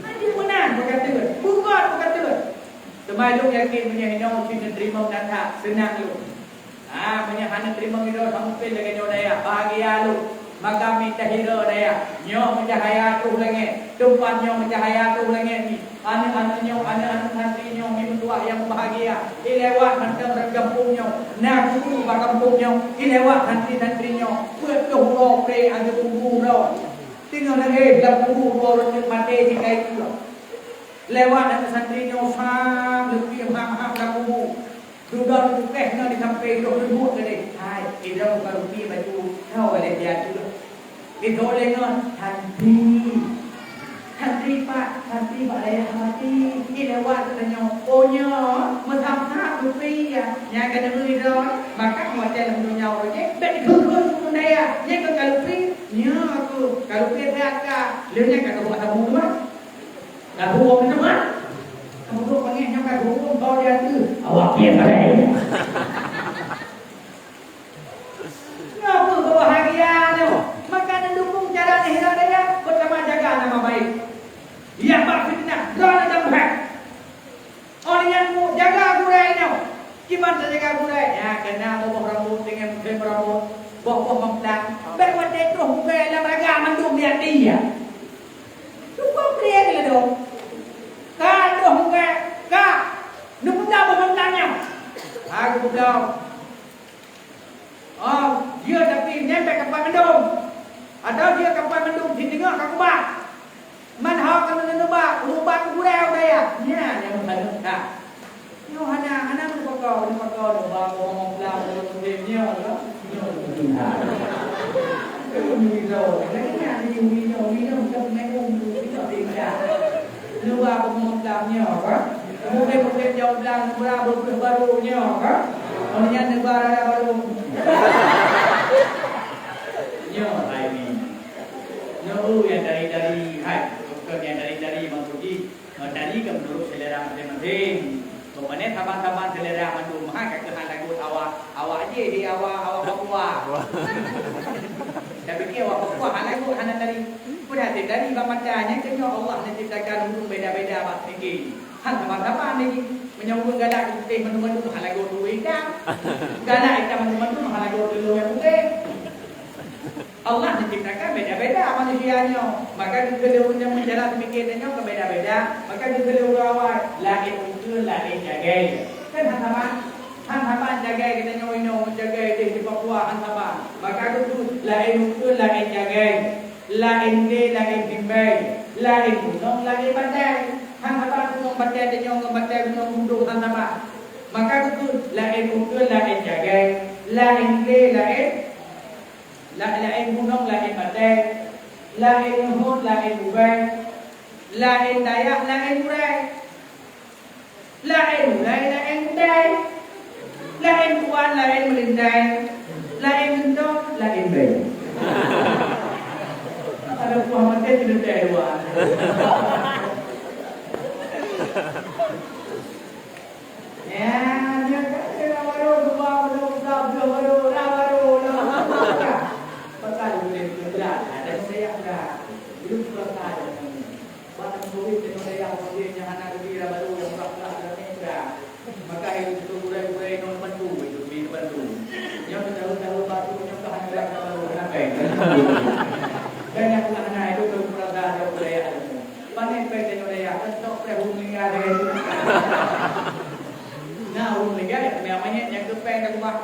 Anjing meunan, buka teut. Bukon, buka teut. Teuma lôn yakin meunyoe inoe cit neuteurimong that-that, seunang lôn. Ah, meunyoe hana teurimong inoe, sampoe lagèe nyoe dayah, bahagia lôn. Maka mita hira dayah, nyoe meucahya troh langét, teumpat nyoe meucahya troh langét nyoe. Aneuk-aneuk nyoe, aneuk-aneuk santri nyoe, mi meutuah nyang mubahgia. Ilewat mantong lam gampông nyoe, na guru bak gampông nyoe. Ilewat santri-santri nyoe, peuet ploh uroe pré ateueh kubu droe. Teungoh lagée lam kubu droe, reuteuek maté sikai keudroe. Lewat aneuk santri nyoe, sam leupie ham-ham lam kubu. Dudoe teupeugah ngon di sampéng, troh leubuek keudeh. Hai, idong ka rupi baju, hao lé dia tu. Idong lé ngon santri. Santri pat, santri bak dayah mati. Ilewat geutanyoe, oh nyoe, meusam-sam rupi ya. Nyang ka deungoe idong, maka watée lam donya uroe jih, bék ikheun-kheun keu dayah. Nyan keu ka rupi, nyoe aku, ka rupi sehat ka. Lheueh nyan ka keubuet sabu teuma. Ka huköm teuma. Ka huköm panggil nyoe ka huköm kau di ateueh. Awak kian padai. Nyoe peue keubahagiaan nyoe? Maka neudukung cara neuhira dayah, beutama jaga nama baik. Nyang bak fitnah, droeneuh nyang beuhat. Óh lheueh nyan jaga gurée nyoe. Kiban tajaga gurée, nyan keunan boh-boh rambot deungon meukhém rambot, boh-boh meumplang. Bék watée troh gurée lam raga mandum lihat dia. Cukup krieng lé dong. Ka troh gurée, ka. Neupeugah boh meumplang nyan. Ka geupeugah. Oh, dia tapi nyan bék kapai mandum. Atau dia kapai mandum, sinteungoh ka keubah. Man hao keuneuk neuba, ubat gurée u dayah. Nyan nyang meusaneuk that. Nyoe hana, hana meupakoe, meupakoe neuba boh meumplang, boh meukhém nyoe, nyoe. Nyoe meusaneuk that. Nyoe meusaneuk that. Nyoe meusaneuk that. Neuba boh meumplang nyoe, ka? Mungken-mungken jauh blang, neuba boh barô nyoe, ka? Oh, nyan neuba rara barô. Nyoe hai ni. Nyoe nyang dari-dari, hai, bukan nyang dari-dari maksud jih. Nyoe dari ke menurut selera masing-masing. Pokoknya saban-saban selera mandum, hai, ka keuh hana lagot awak, awak jih di awak, awak Papua. Tapi ke awak Papua hana lagot, hana dari. Pun hati dari bak mata nyan, keu nyoe Allah neuciptakan ureuëng beda-beda bak segi. Han saban-saban lagi. Meunyoe ureuëng galak putéh mandum-mandum, hana lagot ureuëng itam. Galak itam mandum-mandum, hana lagot ureuëng putéh. Allah neuciptakan beda-beda manusia nyoe. Maka geukheun lé ureuëng nyang meujalan pemikiran nyoe keu beda-beda. Maka geukheun lé ureuëng awai, laén ukeue, laén jagai. Kan han saban? Han saban jagai geutanyoe inoe, jagai deh di Papua han saban. Maka geukheun laén ukeue, laén jagai. Laén lé, laén bimbée. Laén gunong, laén pantai. Han saban gunong pantai tanyoe ngon pantai gunong Bundong han saban. Maka geukheun laén ukeue, laén jagai. Laén lé, laén La-, laén gunong, laén pantai, laén luhot, laén bubai, laén dayah, laén gurée, laén ulée, laén gudai, laén tuan, laén meulindai, laén geuntong, laén bée. Ada buah maté di leutai dua. Ya, dia kata, "Dah baru, dua baru, tiga belas baru, dah baru, dah baru." Pasal boleh berat, ada saya berat. Belum selesai. Buat yang boleh, tengok saya boleh, yang anak lebih dah baru, yang berat-berat dah ni berat. Maka itu gurée-gurée nong bantu, itu di bantu. Yang tahu-tahu batu, yang tahan berat, kalau kenapa? Dan yang pernah naik itu belum pernah ada budaya. Panen péng tanyoe dayah, kan tok preh ureueng meuninggai lagèe nyan. Na ureueng meuninggai, manyét nyang keu péng ka keubah.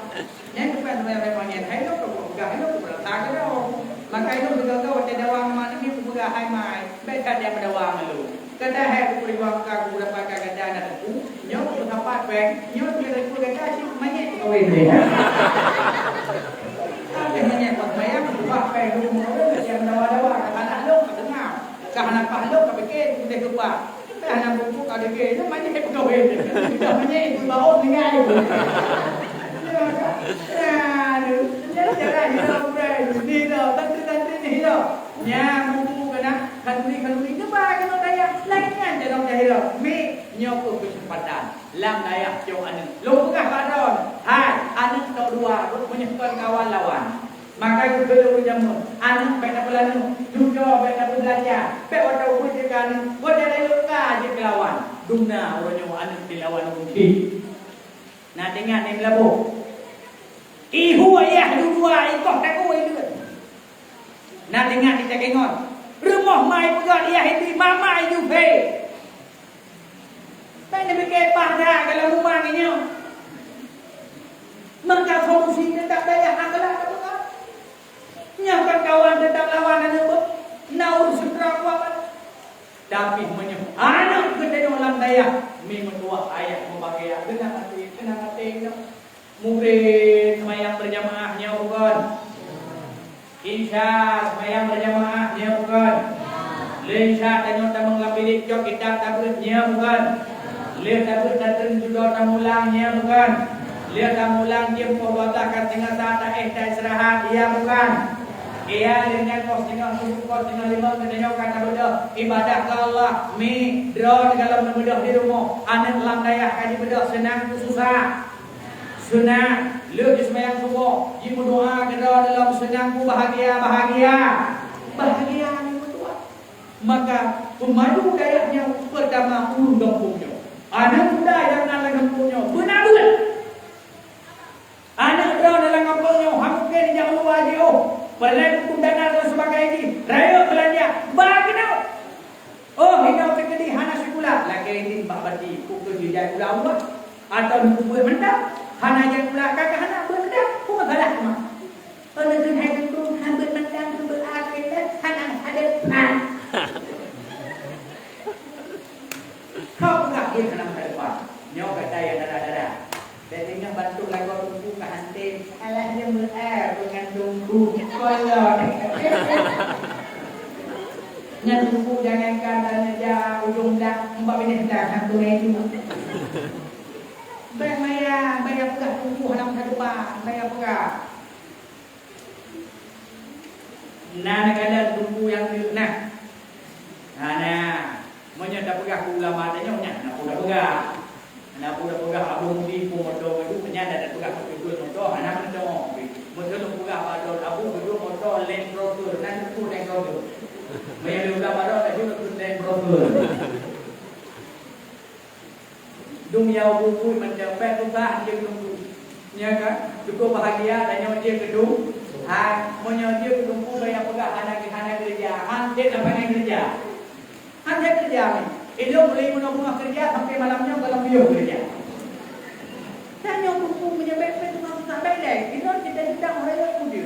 Nyang keu péng teuma manyét, hai lôn ka buka, hai lôn ka rasa keudroe. Maka lôn sigoe-goe watèe dawa ngon mak nyoe kupeugah, "Hai mai, bèk that jak meudawa ngon lôn. Gata hai kupeuruwang ka, kupeudapatkan gata na teungku." Nyoe keuh sapat péng, nyoe keuh teungku gata cit manyét peukawen lé. Tapi manyét pas mayang, bah péng lôn meukawen, jak meudawa-dawa, ka salah lôn, ka teungoh. Ka hana paih lôn ka pike, udeh lupa. Ka hana buku ka dege, nyoe manyét peukawen. Ka manyét ibu baum tinggai. Nyoe ka. Aduh, nyoe cara hira burai. Ni dah, santri-santri ni hira. Nyan buku keunan, khanduri-khanduri. Cuba keunoe dayah. Laén nyan cara hira. Mi, nyoe keuh keuseumpatan. Lam dayah cok aneuk. Lôn peugah bak droeneuh. Hai, aneuk tok dua, meunyoe kon kawan lawan. Maka geukheun lé ureueng jameun, aneuk bèk na peulaneuk, cucoe bèk na peubeulanja, bèk watèe ubeut jeuet keu aneuk, watèe rayeuk ka jeuet keu lawan. Dum na uroe nyoe aneuk dilawan ureueng chik. Na teuingat nyan meulaboh. Ihu ayah dua-dua ikoh takue ileuen. Na teuingat di Takengon. Rumoh mai peugah di Yahudi, mama Juve. Bèk neupike paih that dalam uma nyoe. Maka solusi teutap dayah akhlak teupeugah. Nyoe kan kawan teutap lawan aneuk beuh. Na ureueng seutra kuat. Tapi meunyoe aneuk geutanyoe lam dayah, mi meutuwah ayah mubahgia, keunong até, keunong até nyoe. Mugreb seumayang beurjamaah nyoe bukon? Isya seumayang beurjamaah nyoe bukon? Lheuh Isya tanyoe tamong lam bilék cok kitab tabeuet nyoe bukon? Lheuh tabeuet tatreun judoe tamulang nyoe bukon? Lheuh tamulang jeuem poh dua blah ka teungoh sa taéh taistirahat, iya bukon? Iya, lheuh nyan poh singoh suboh, poh singoh limong geutanyoe ka tabeudôh ibadah keu Allah. Mi, droe teugalom neubeudôh di rumoh, aneuk lam dayah ka jibeudôh seunang keu susah. Seunang, lheuh jiseumayang suboh, jimeudoa keudroe dalam seunang keu bahgia, bahgia. Bahgia mi meutuwah. Maka, peumadu dayah nyoe peurtama ureueng gampông nyoe. Aneuk muda nyang na lam gampông nyoe, beuna beuet. Aneuk droe dalam gampông nyoe, hana mungken jak u luwa jiôh. Peureulèe bukon dana dan sebagainya jih, rayeuk beulanja, ba keunoe. Oh, hinoe teukeudi hana sikula, lakèe idin bak bati, peu kheueh jijak sikula Allah. Atawa neupeubuet mantong, hana jak sikula, ka hana beuet mantong, peue masalah teuma? Oh, neukeuh hai teungku, han beuet mantong, han beuet akhé, hana masa depan. Kau peugah dia hana masa depan. Nyoe gata nyang dara-dara. Bèk teungoh bantuek lagoe teungku ka han tem. Alah, nyan meu'ah peue ngon teungku. Kolot. Ngon teungku jangankan tanyoe jak ujong blang, umbak binéh blang, han tungai tu. Bèk maya, maya peugah teungku hana masa depan, maya peugah. Na neukalon teungku nyang deuk na. Hana. Meunyoe tapeugah keu ulama tanyoe nyan, hana peue tapeugah. Hana peue tapeugah Abu Mudi pun moto geuduek, nyan dah tapeugah beutôi moto, hana meunoe. Meunyoe lôn peugah bak droe Abu geuduek moto Land Rover, na teungku Land Rover. Meunyoe lôn peugah bak droe, laju keu Land Rover. Dum nyang bukui macam bèk tuha jeuet keu teungku. Nya kan? Cukup bahagia tanyoe jeuet keu teungku. Hai, meunyoe jeuet keu teungku, bèk peugah hana, hana keureuja. Han cit dapat keureuja. Han cit keureuja ni. Ilôn boleh meunyoe beungoh keureuja sampai malam nyoe kalau buyôh keureuja. Tanyoe teungku meunyoe bèk, bèk teuma susah bèk lé. Ilôn cita-cita orang yang muda.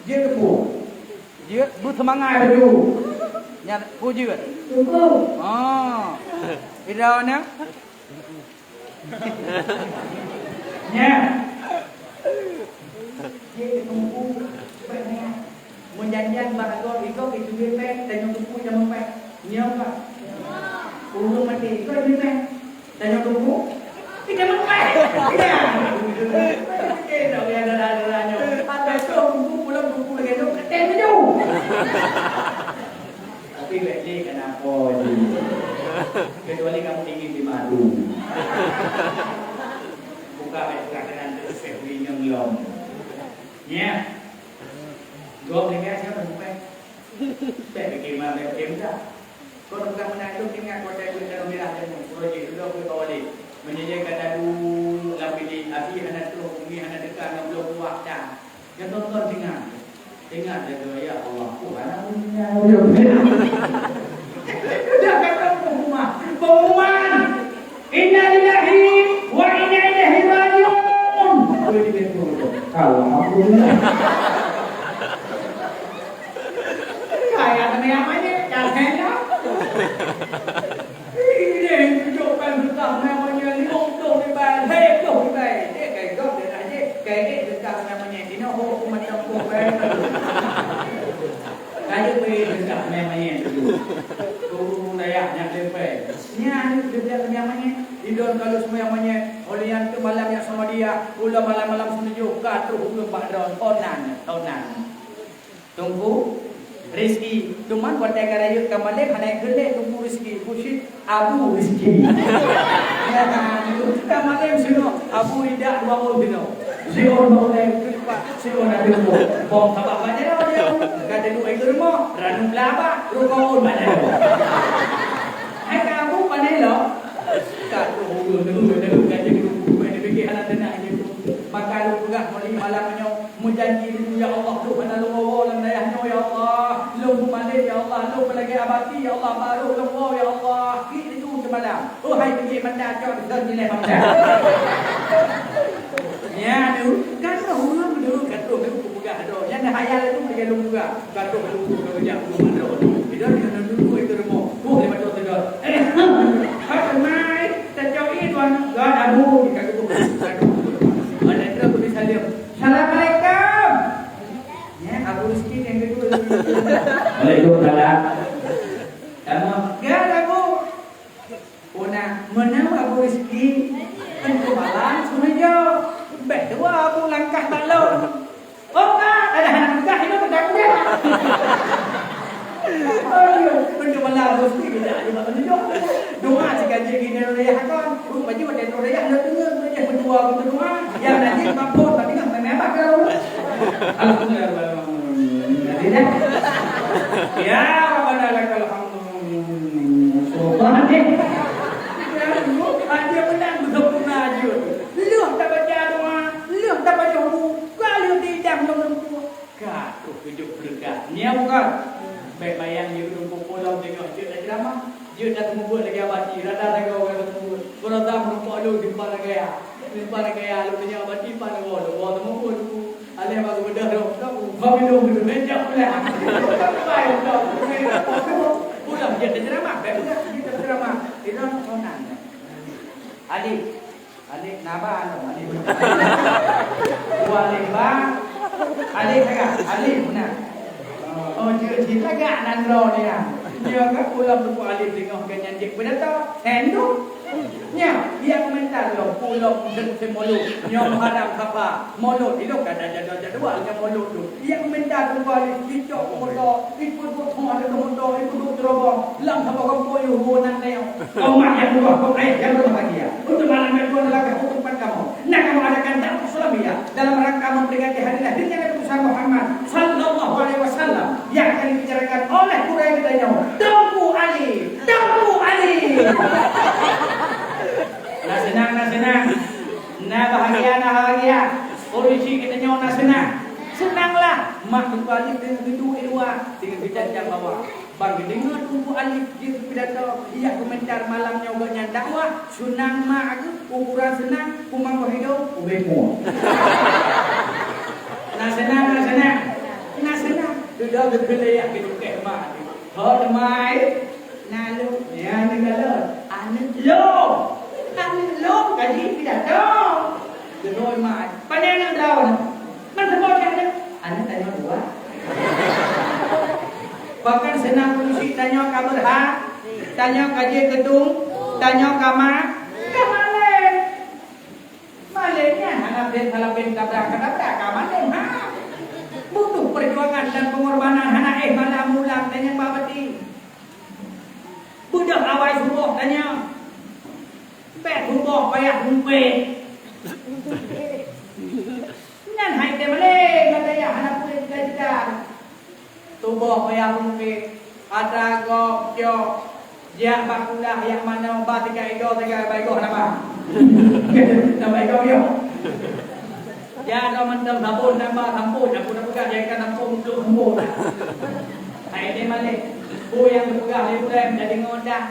Jeuet keu teungku. Jeuet beuseumangat laju. Nyan peue jeuet? Teungku. Ah. Ida nyan? Nyan. Jeuet keu teungku. Meujan-jan bak agoe, igoe keu jeuet pèng, tanyoe teungku jamé pèng. Nyoe, Pak. Ureueng maté, igoe jeuet pèng. Tanyoe teungku, kita meukai. Ya. Kita ya dara-dara nyoe. Ada tu teungku pulang teungku lagi tu, kata tu. Tapi bèk lé keunan po jih. Kecuali kamu ingin dimadu. Buka bèk buka keunan tu, seh beri nyong lom. Ya. Gob lagèe siapa bukai? Bèk pikir ma, bèk pikir mudah. Kon bukan meunan, lôn ingat watèe keuh Danau Mirah nyoe, uroe jih, lôn keuh ka walé. Meunyoe ka taduek lam bilék, abi hana troh, umi hana teuka, ngon bloe kuah, dan nyan tonton singa. Ingat lé, ya Allah, Tuhan, aku ingat. Udah kata pengumuman. Pengumuman. Innalillahi wa inna ilaihi raji'un. Alhamdulillah. Kaya teumé apa je? Dah kaya. Ini tunjukkan susah namanya lima puluh ribai, lima puluh ribai. Dia kaya gop dia dah je. Kaya dia susah namanya. Ini hukum macam hukum. Kaya beri susah namanya dulu. Turun dayah nyan lepai. Nyan, dia bilang kami amannya. Idon kalau semua amannya. Oleh yang tu malam yang sama dia, pula malam-malam setuju, ka terus ulun bak drone. Tonan, tonan. Teungku Rizki. Cuman watèe ka rayeuk ka malém, hana geuleh Teungku Rizki. Busyit Abu Rizki. Ya, nah, itu. Ka malém sinoe, Abu Idak dua ôn sinoe. Siôn bak ulèe, siôn na teungku. Bom sabab bak jaroe dia. Ka teungoh ikeu rumoh, ranub laba, rukon bak jaroe. Hai ka Abu pane lo. Ka tu ureueng teungku, teungku ka jadi teungku, bukan dipikir hana tenang je tu. Maka lôn peugah malam nyoe, meujanji dulu, ya Allah, tu hana lôn woe lam dayah nyoe, ya Allah. Ya Allah, barô lôn woe, ya Allah, klik laju seumalam. Oh, hai, teungoh mata cok, dikeue nilai mata. Ya, tu, ka troh ureueng dulu, ka troh dulu, kupeugah droe. Nyan dah hayal tu, dia lôn peugah. Ka troh dulu, ka jak dulu, ka troh dulu. Dia dah dulu, itu rumah. Oh, dia baca tegar. Eh, ha, mai, tacok ini, tuan. Gak ada bu, ka troh. Ada troh, tu disalim. Assalamualaikum. Ya, Abu Rizki yang kedua. Waalaikumsalam. Sama. Gak ada bu. Puna, meunan Abu Rizki, pintoe malam seumeujô. Bèk dua Abu langkah bak lôn. Oh, ka, ada anak muda, itu kita muda. Oh, iya, pintoe malam Abu Rizki, kita ada bak seumeujô. Doa sikajik gini raya kon. Rupa juga dia raya, ada dengar, dia berdua, berdoa. Yang nanti, mampu, tapi nggak, memang apa kalau? Alhamdulillah. Ya, Rabbana lakal hamdu. Sopan deh. Aja menang betul pernah aja. Leuh tabaca doa, leuh tabaca buku, ka leuh diidang lom lumpur. Ka troh keujok beureukat. Nia bukan? Bèk bayang jeuet lumpur polong teungoh jeuet lam ceramah. Jeuet dak mubuet lagèe abati, rada sagoe ureueng mubuet. Kalau dah meureumpok lôn simpan lagèe, simpan lagèe, lôn tanya abati pan lôn, lôn teumeubuet. Alèh bak geubeudôh rhom, ka bu, ka minum minum, meucok pulang. Pai, udah, pulang, dia terceramah, baik juga, dia terceramah. Dia nak konang. Adik, adik, naba, adik. Dua lima, adik, agak, adik, benar. Oh, dia, dia agak nan lo dia. Dia kan pulang buku alif tengok kan nyan cek pidato. Endu. Nya, yang mental lo, pulang dan semolo. Nyoe Muharram Safa, Maulud, ilok ada jadual-jadual nyoe Maulud tu. Yang mental tu balik, dicok motor, ikut buku ada motor, ikut buku cerobong. Lam sama kampung yang hubungan neo. Kau mak yang berubah, kau ayah yang berbahagia. Untuk malam yang tuan adalah hukum kamu. Nak kamu adakan dakwah Islamiyah. Dalam rangka memperingati hari lahirnya Nabi besar Muhammad sallallahu alaihi wasallam yang akan dibicarakan oleh gurèe geutanyoe, Teungku Ali. Teungku Ali. Na seunang, na seunang. Na bahagia, na bahagia. Ureueng chik geutanyoe na seunang. Seunanglah. Mak Teungku Ali teungoh geuduek di luwa, teungoh geujanjang bawah. Ban geudeungoe Teungku Alif jeuet pidato, ijak keumeuntar malam nyoe gobnyan dakwah, seunang mak geuh, ukuran seunang, kuman boh idong, ubé mua. Na seunang, na seunang. Na seunang. Sudah geukeulée yak geudukéh mak. Ho teuma ai, na lôn, ya, ni galon. Aneuk lôn. Aneuk lôn ka jeuet pidato. Geunoi mak. Pane aneuk droeneuh? Man saboh cit aneuk? Aneuk tanyoe dua. Pakon seunang keuneuk tanyoe ka beurha, tanyoe ka jeuet keu tueng, tanyoe ka ma, ka malém. Malém nyan hana ben salabeng tabrak ka tabrak ka malém, ha. Butuh peujuangan dan peungorbanan hana éh malam mulam tanyoe bak batin. Beudôh awai suboh tanyoe. Bèk suboh payah rumpé. Nyan hai teumalém, gata nyang hana peue cita-cita. Tuboh payah mungke, atra gob cok, jak bak kulah nyang manoe ba tiga igoe, tiga bak igoe hana ba. Hana ba igoe yo. Jak droe mantong sabon hana ba, sampon, aku dah peugah, jak ikan sampon, muplok sampon. Hai teumalém, peue nyang geupeugah lé ulèe, jadi ngon dah.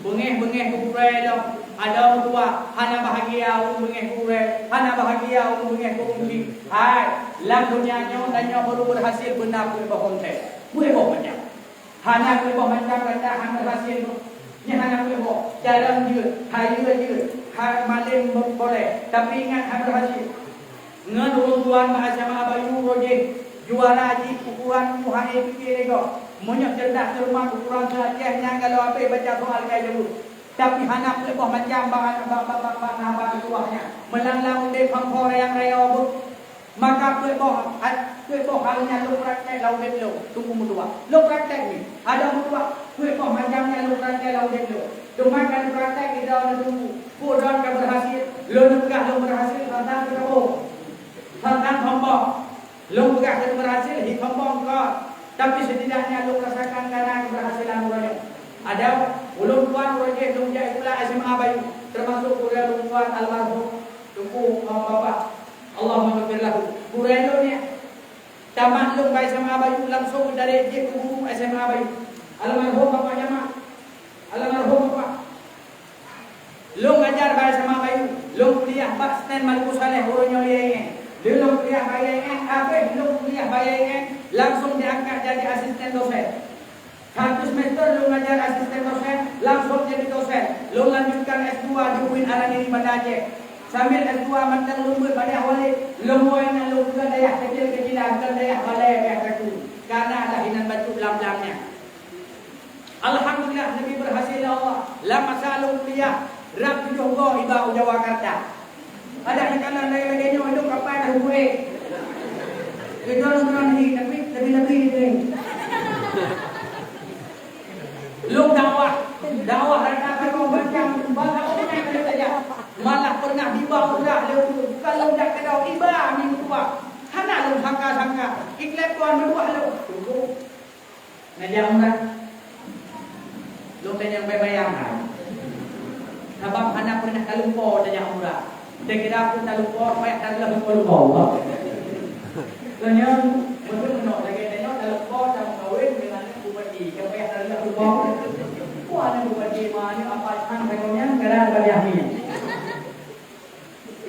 Beungéh-beungéh keu gurèe lom, adoe meutuah, hana bahagia ureueng beungéh keu gurèe, hana bahagia ureueng beungéh keu ureueng chik. Hai, lam donya nyoe tanyoe baru beurhasil beuna peuet boh kontèk. Peuet boh macam. Hana peuet boh macam gata hana beurhasil. Nyan hana peuet boh. Jalan jeuet, hayeue jeuet, ha malém boleh, tapi ingat hana beurhasil. Ngon ureueng tuan bak S M A Bayu uroe jih, juara jih ukuran U H A P K lego. Meunyoe cerdas cermat ukuran seuaceh nyan galak abéh baca soal kai jaweueb. Tapi hana peuet boh macam bak, bak, bak, bak, bak, nah, bak tuah nyan. Meulang lam udép phon-phon rayang-rayang beuh. Maka peuet boh, peuet boh hal nyan lôn praktek lam udép lôn. Teungku meutuah. Lôn praktek nyoe. Adoe meutuah, peuet boh macam nyan lôn praktek lam udép lôn. Teuma ka lôn praktek di droeneuh teungku. Peue droeneuh ka beurhasil, lôn peugah lôn beurhasil, tantang teuka boh. Tantang sombong. Lôn peugah keu beurhasil, hi sombong kon. Tapi setidaknya lôn rasakan kana keberhasilan uroe nyoe. Adoe, ulôn tuan uroe jih lôn jak sikula S M A Bayu, termasuk gurèe lôn tuan almarhum Teungku Muhammad Babah. Allahumma ghfir lahu. Gurèe lôn nyan. Tamat lôn bak S M A Bayu langsung geutarek jeuet keu guru S M A Bayu. Almarhum Bapak Jamal. Almarhum Bapak. Lôn ngajar bak S M A Bayu. Lôn kuliah bak S T N Malikussaleh uroe nyoe di I A I N. Lheueh lôn kuliah bak I A I N, habéh lôn kuliah bak I A I N, langsung diangkat jadi asisten dosen. Satu semester lôn ngajar asisten dosen, langsung jadi dosen. Lôn lanjutkan S dua di UIN Araniri Banda Aceh. Sambil S dua mantong lôn beuet bak dayah Walek, lôn woe na lôn peugah dayah keucil-keucilan, kon dayah balée, dayah takue. Kana dah inan bacut lam-lam nyan. Alhamdulillah, neubi beurhasil lé Allah. Lam masa lôn kuliah, rab tujoh goe iba u Jawa Karta. Adak nyang kana lagée-lagée nyoe, lôn kapai dah buet. Keudroe-droe ni, tapi lagée-lagée ni. Lôn dakwah, dakwah rata peurumoh macam, bangga orang yang ada saja. Malah pernah dibawa udah lôn, bukan lôn jak keudroe, iba minggu dua. Hana lôn sangka-sangka, iklan tuan meutuah lôn. Tunggu. Neujak umrah. Lôn tanyong bak bayang hai. Sabab hana pernah talumpo neujak umrah. Teugira pun talumpo, payah taleuh lumpo-lumpo. Tanyong, beutôi meunoe lagée tanyoe talumpo, tameukawen, keunan bupati, ka payah taleuh lumpo. Wah, nyan bupati mah, nyan apa han tanyoe nyan, gara-gara bajah ni.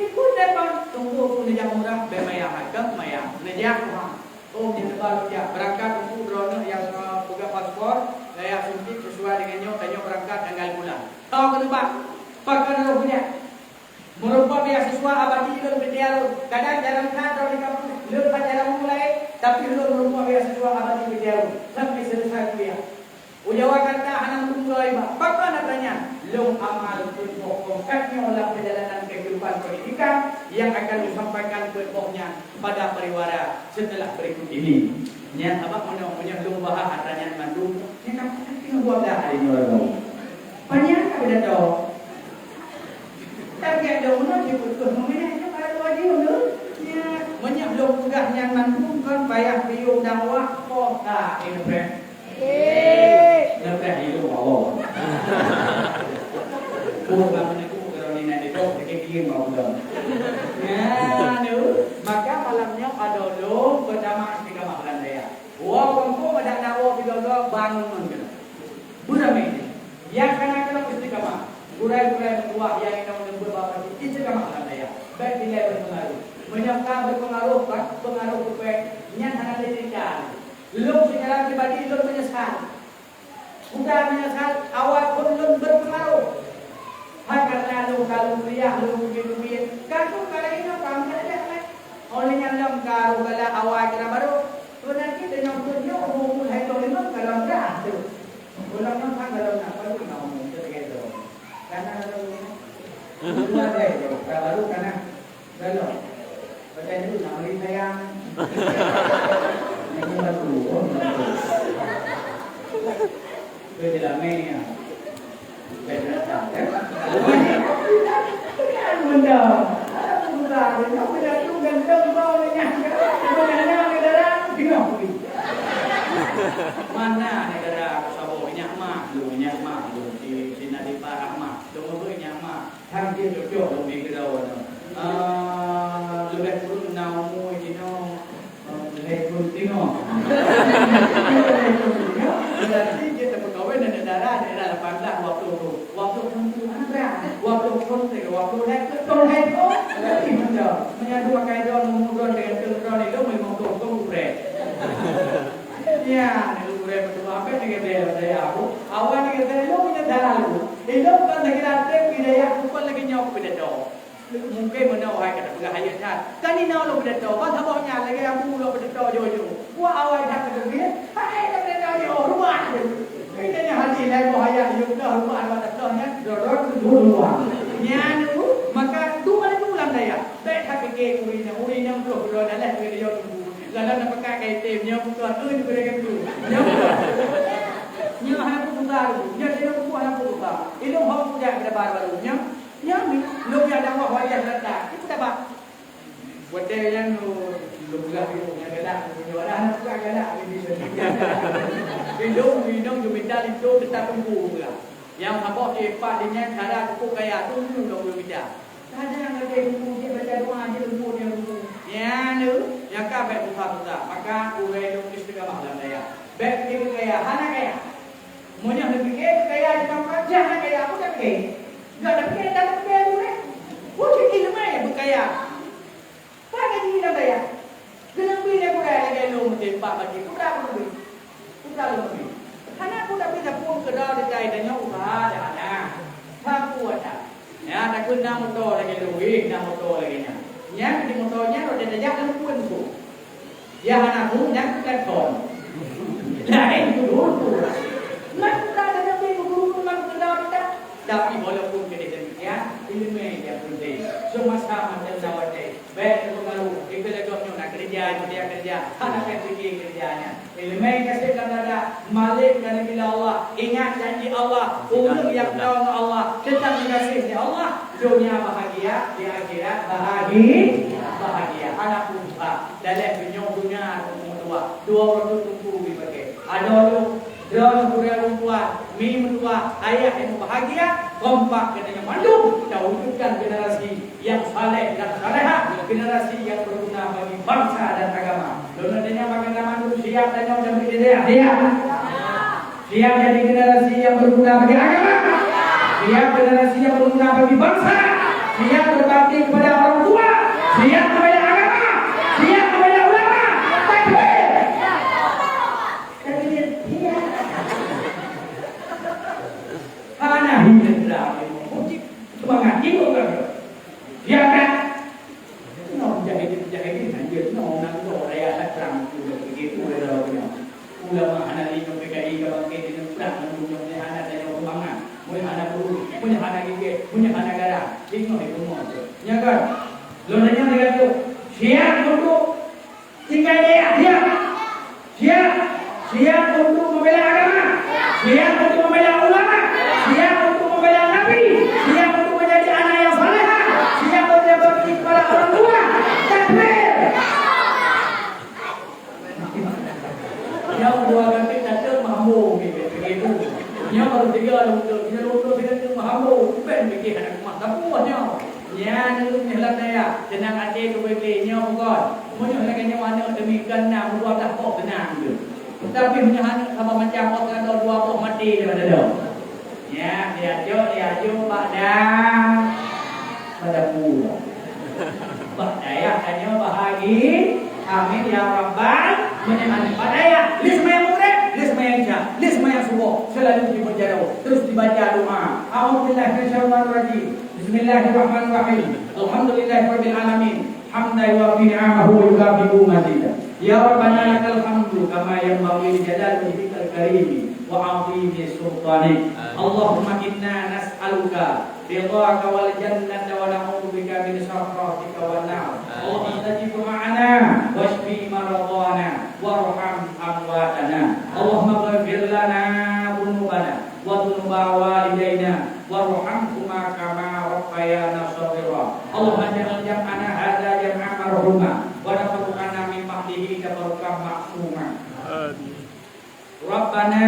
Ikut depan, tunggu tu neujak umrah, bak mayang, hai, keu mayang, neujak Tuhan. Oh, nyan teuba neujak. Beurangkat teungku droeneuh nyang, eh, peugah paspor, gaya suntik sesuai dengan nyoe, tanyoe beurangkat tanggal bulan. Tau keuneubah, pakon roh nyan. Meurumpok beasiswa abadi lôn peucaya lôn. Kadang jarang that droe di kampus, lôn pat jarang mulai, tapi lôn meurumpok beasiswa abadi peucaya lôn. Sampai selesai kuliah. U Jawa Karta hana meuteumé iba. Pakon atra nyan? Lôn amal peuet boh tongkat nyoe lam perjalanan kehidupan pendidikan yang akan kusampaikan peuet boh nyan pada pariwara setelah berikut ini. Nyan sabab meunyoe, meunyoe lôn bahas atra nyan mandum, nyan ka peuet boh dah hari nyoe lom. Panyang ka pidato. Target lôn nyoe jipeutrok meuminah nyoe ka dua jeuem lôn. Nyan, meunyoe lôn peugah nyan mandum kon payah piôh dakwah, poh ka, eh, Leubeh ilung Allah. Bukan meunyoe kalau ni nak duduk, sakit gigi mau belum. Nah, tu. Maka malam nyoe adoe lôn beutama istiqamah lam dayah. Walaupun kau ada nak wak tiga-tiga bangun kena. Beramai. Yang kana kena istiqamah. Gurai-gurai meutuah nyang inong neubuet bak pati istiqamah lam dayah. Baik nilai berpengaruh. Meunyoe ka berpengaruh, bak pengaruh keu péng, nyan hana lé cerita. Lôn secara pribadi lôn meunyeusal. Bukan meunyeusal, awai phon lôn berpengaruh. Hai karena lôn ka lôn kuliah, lôn ubit-ubit, ka lôn ka laén nyoe ka meunan jak lé. Óh lheueh nyan lom ka roh galak awai kira barô. Beunang cit deungoe phon nyoe umu-umu hai lôn limong ka lom dah tu. Ulôn nyoe kan ka lom na, baru na umu teuka tu. Karena lôn dua dai tu, ka baru kana. Galak. Pakai dulu nak beri sayang. Ini baru. Oh, baru. Ke dalam ni ya. Baik datang, ya. Bukan benda. Aku bukan. Aku dah tu ganteng kau ni. Aku dah nak negara. Tengok ni. Mana negara aku sabar? Minyak mah. Lu minyak mah. Lu si, si Nadifah Rahmah. Lu ngeberi minyak mah. Tham jih cocok lôn bri keudroe nyoe. Ah, leubeh kureueng na umu jinoe, eh, lhèe thôn singoh. Lhèe thôn singoh, berarti jih teupeukawen aneuk dara daerah lapan blah dua ploh thôn. Dua ploh thôn tu aneuk brat. Dua ploh thôn tu, dua ploh lhèe thôn, lhèe thôn. Jadi, meunyoe, meunyoe dua kai droe, umu droe, lhèe thôn droe, lhèe limong thôn, thôn ureueng. Ya, ni ureueng meutuah, apa ni kata saya, Bu? Awak ni kata, lu punya dara lu. Ilôn kon lagèe lam hidayah, bukan lagèe nyoe pidato. Mungkin meunoe hai ka tapeugah hayeu that. Kan inoe lôn pidato, ban saboh nyan lagèe Abu lôn pidato jih-jih. Wah, awai that keu teubiet, hai lôn pidato jih, oh, ruah jih. Kita nyan hati laén boh ayat, yum dah ruah, ruah dah dah nyan, dodot keu ruah. Nyan tu, maka tu ada tu lam dayah. Bèk that pike ureueng nyan, ureueng nyan ploh buleuen dah lhèe keu dia tunggu. Lada na peugah kai tem, nyoe bukan, eh, diberi kan tu. Nyoe bukan. Nyoe hana pun buka tu. Nyoe dia buku hana pun buka. Ilôn hom kujak kita bar baru. Nyoe, nyoe ni, lôn yang dakwah wajah rata. Itu dapat. Buat dia yang lu, lu belah tu, yang galak, lu nyoe dah hana buka galak, ni dia. Ilôn, ilôn, lu minta itu tetap tunggu pula. Yang saboh di empat dia cara cukup kaya, tunggu dong lu minta. Kadang ada ilmu dia baca doa je ilmu dia ilmu. Ya, lu, nyang ka bèk susah-susah. Maka ureueng ilmu istiqamah lam dayah. Bèk dia kaya, hana kaya. Meunyoe neupike kaya di Bangka, jak na kaya, peue tapike? Gak tapike, tak tapike tu deh. Peue cit ileumèe nyang beukaya? Peue gaji nyang kaya? Geuleubi lé gurèe lagèe lôn meuteumpat bagi putra lôn. Putra lôn. Hana peue tapi tapeuphon keudroe di tanyoe usaha dah hana. Sapeue ata. Nyan takheun na moto lagèe lôn, na moto lagèe nyan. Nyan di moto nyan rot tajak lam pue musoh. Ya hana bu nyan bukan kon. Lain tu dulu. Maka ada nabi guru teman kenal kita. Tapi walaupun kita demikian, ilmu yang penting. Semasa macam dakwah. Bèk teupeungaruh, ikeu lagèe nyoe na keureuja, nyoe na keureuja, hana payah pike keureuja nyan. Ileumèe ka sép lam dada, malèe ka neubila Allah, ingat janji Allah, ureueng nyang tao ngon Allah, teutap meugaséh lé Allah, donya bahagia, di akhirat bahagi-, bahagia. Hana peue susah, dalam donya, donya meutuah, dua uroe teungku jipaké. Adoe lôn, Droeneuh gurèe ureueng tuha, mi meutuah, ayah nyang meubahagia, kompak geutanyoe mandum tawujudkan generasi nyang saleh dan salehah, generasi nyang beuguna bagi bansa dan agama. Lôn tanyong bagaimana mandum siap tanyoe jadi generasi, siap? Siap jadi generasi nyang beuguna bagi agama? Siap generasi nyang beuguna bagi bansa? Siap berbakti kepada orang tua? Siap kepada agama? Siap kepada ulama? Takbir! Kan dia, dia. Hana hilang dah. Semangat hidup kan. Ya kan? Nah, mujahidin, mujahidin, anjir, nah, orang tu, orang yang datang, tu, begitu, orang punya. Ulama hana lima P K I ka bangkit dengan perang, dan punya hana tanya semangat, punya hana guru, punya hana gigit, punya hana garang. Tengok itu semua tu. Ya kan? Lo nanya dia tu, siap untuk Tinggai dayah, siap. Siap. Siap untuk membela agama. Siap untuk membela ulama. Siap untuk membela Nabi. Siap untuk menjadi anak yang salehah. Siap untuk berbakti kepada orang tua. Takbir. Nyang dua kaki datang mampu, begitu. Nyang baru tiga, doktor. Nyang doktor, doktor, mampu. Ben, begitu, anak rumah. Tapi, wahnya. Nyan ureueng nyang lam dayah, seunang até keu bèe-bèe nyoe bukon. Meunyoe lagèe nyoe aneuk demi keu na meudua blah boh seunang jeuet. Tapi meunyoe aneuk saban macam boh teugadôh dua boh maté lé pada dong. Nyan diajoh, diajoh bak da-, pada pula. Bak dayah tanyoe bahagi. Amin ya rabbal. Meunyoe aneuk bak dayah, lé seumayang Maghrib, lé seumayang Isya, lé seumayang Suboh, seulalu jimeujaro, terus jibaca doa. A'udzubillahi minasyaitonirrajim. Bismillahirrahmanirrahim. Alhamdulillahirabbil alamin. Hamdan yuwafi ni'amahu wa yukafi'u mazidah. Ya Rabbana lakal hamdu kama yanbaghi li jalali wajhikal karimi wa 'azimi sultanik. Amin. Allahumma inna nas'aluka ridhaka wal jannata wa na'udzubika min sakhatika wan nar. Amin. Allahumma stajib du'aana wasyfi maradhana warham amwatana. Allahumma ighfir lana dzunubana wa dzunuba walidaina warhamhuma kama rabbayana shaghira. Allahumma ij'al jam'ana hadza jam'an marhuma wa tafarruqana min ba'dihi tafarruqan ma'suma. Amin. Rabbana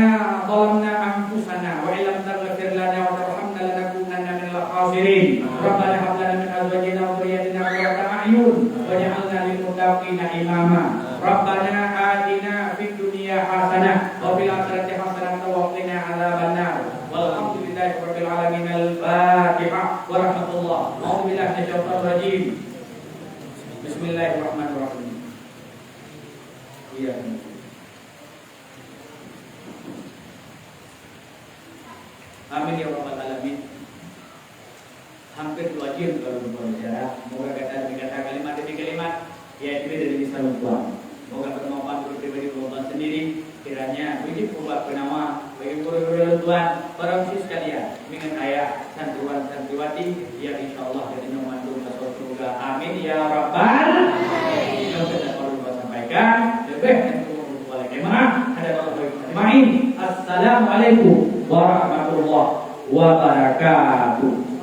zalamna anfusana wa illam taghfir lana wa tarhamna lanakunanna minal khasirin. Rabbana hab lana min azwajina wa dzurriyyatina qurrata a'yun waj'alna lil muttaqina imama. Rabbana atina fid dunya hasanah wa fil akhirati hasanah wa qina adzabannar. Walhamdulillahi rabbil alamin. Al-Fatihah. Warahmatullah. A'udzubillahi minasyaitonirrajim. Bismillahirrahmanirrahim. Iya. Amin ya rabbal alamin. Hampir dua jam kalau berbicara. Moga gata demi gata, kalimat demi kalimat, ya, itu dari lisan Tuhan. Moga bermanfaat untuk pribadi Tuhan sendiri. Kiranya begitu obat penawa bagi guru-guru Tuhan, para muslim sekalian, dengan ayah, santriwan, santriwati, yang insya Allah jadi nyoman masuk surga. Amin ya rabbal alamin. Yang saya perlu sampaikan, lebih dan kurang, ada Allah ajmain. Assalamualaikum warahmatullahi wabarakatuh.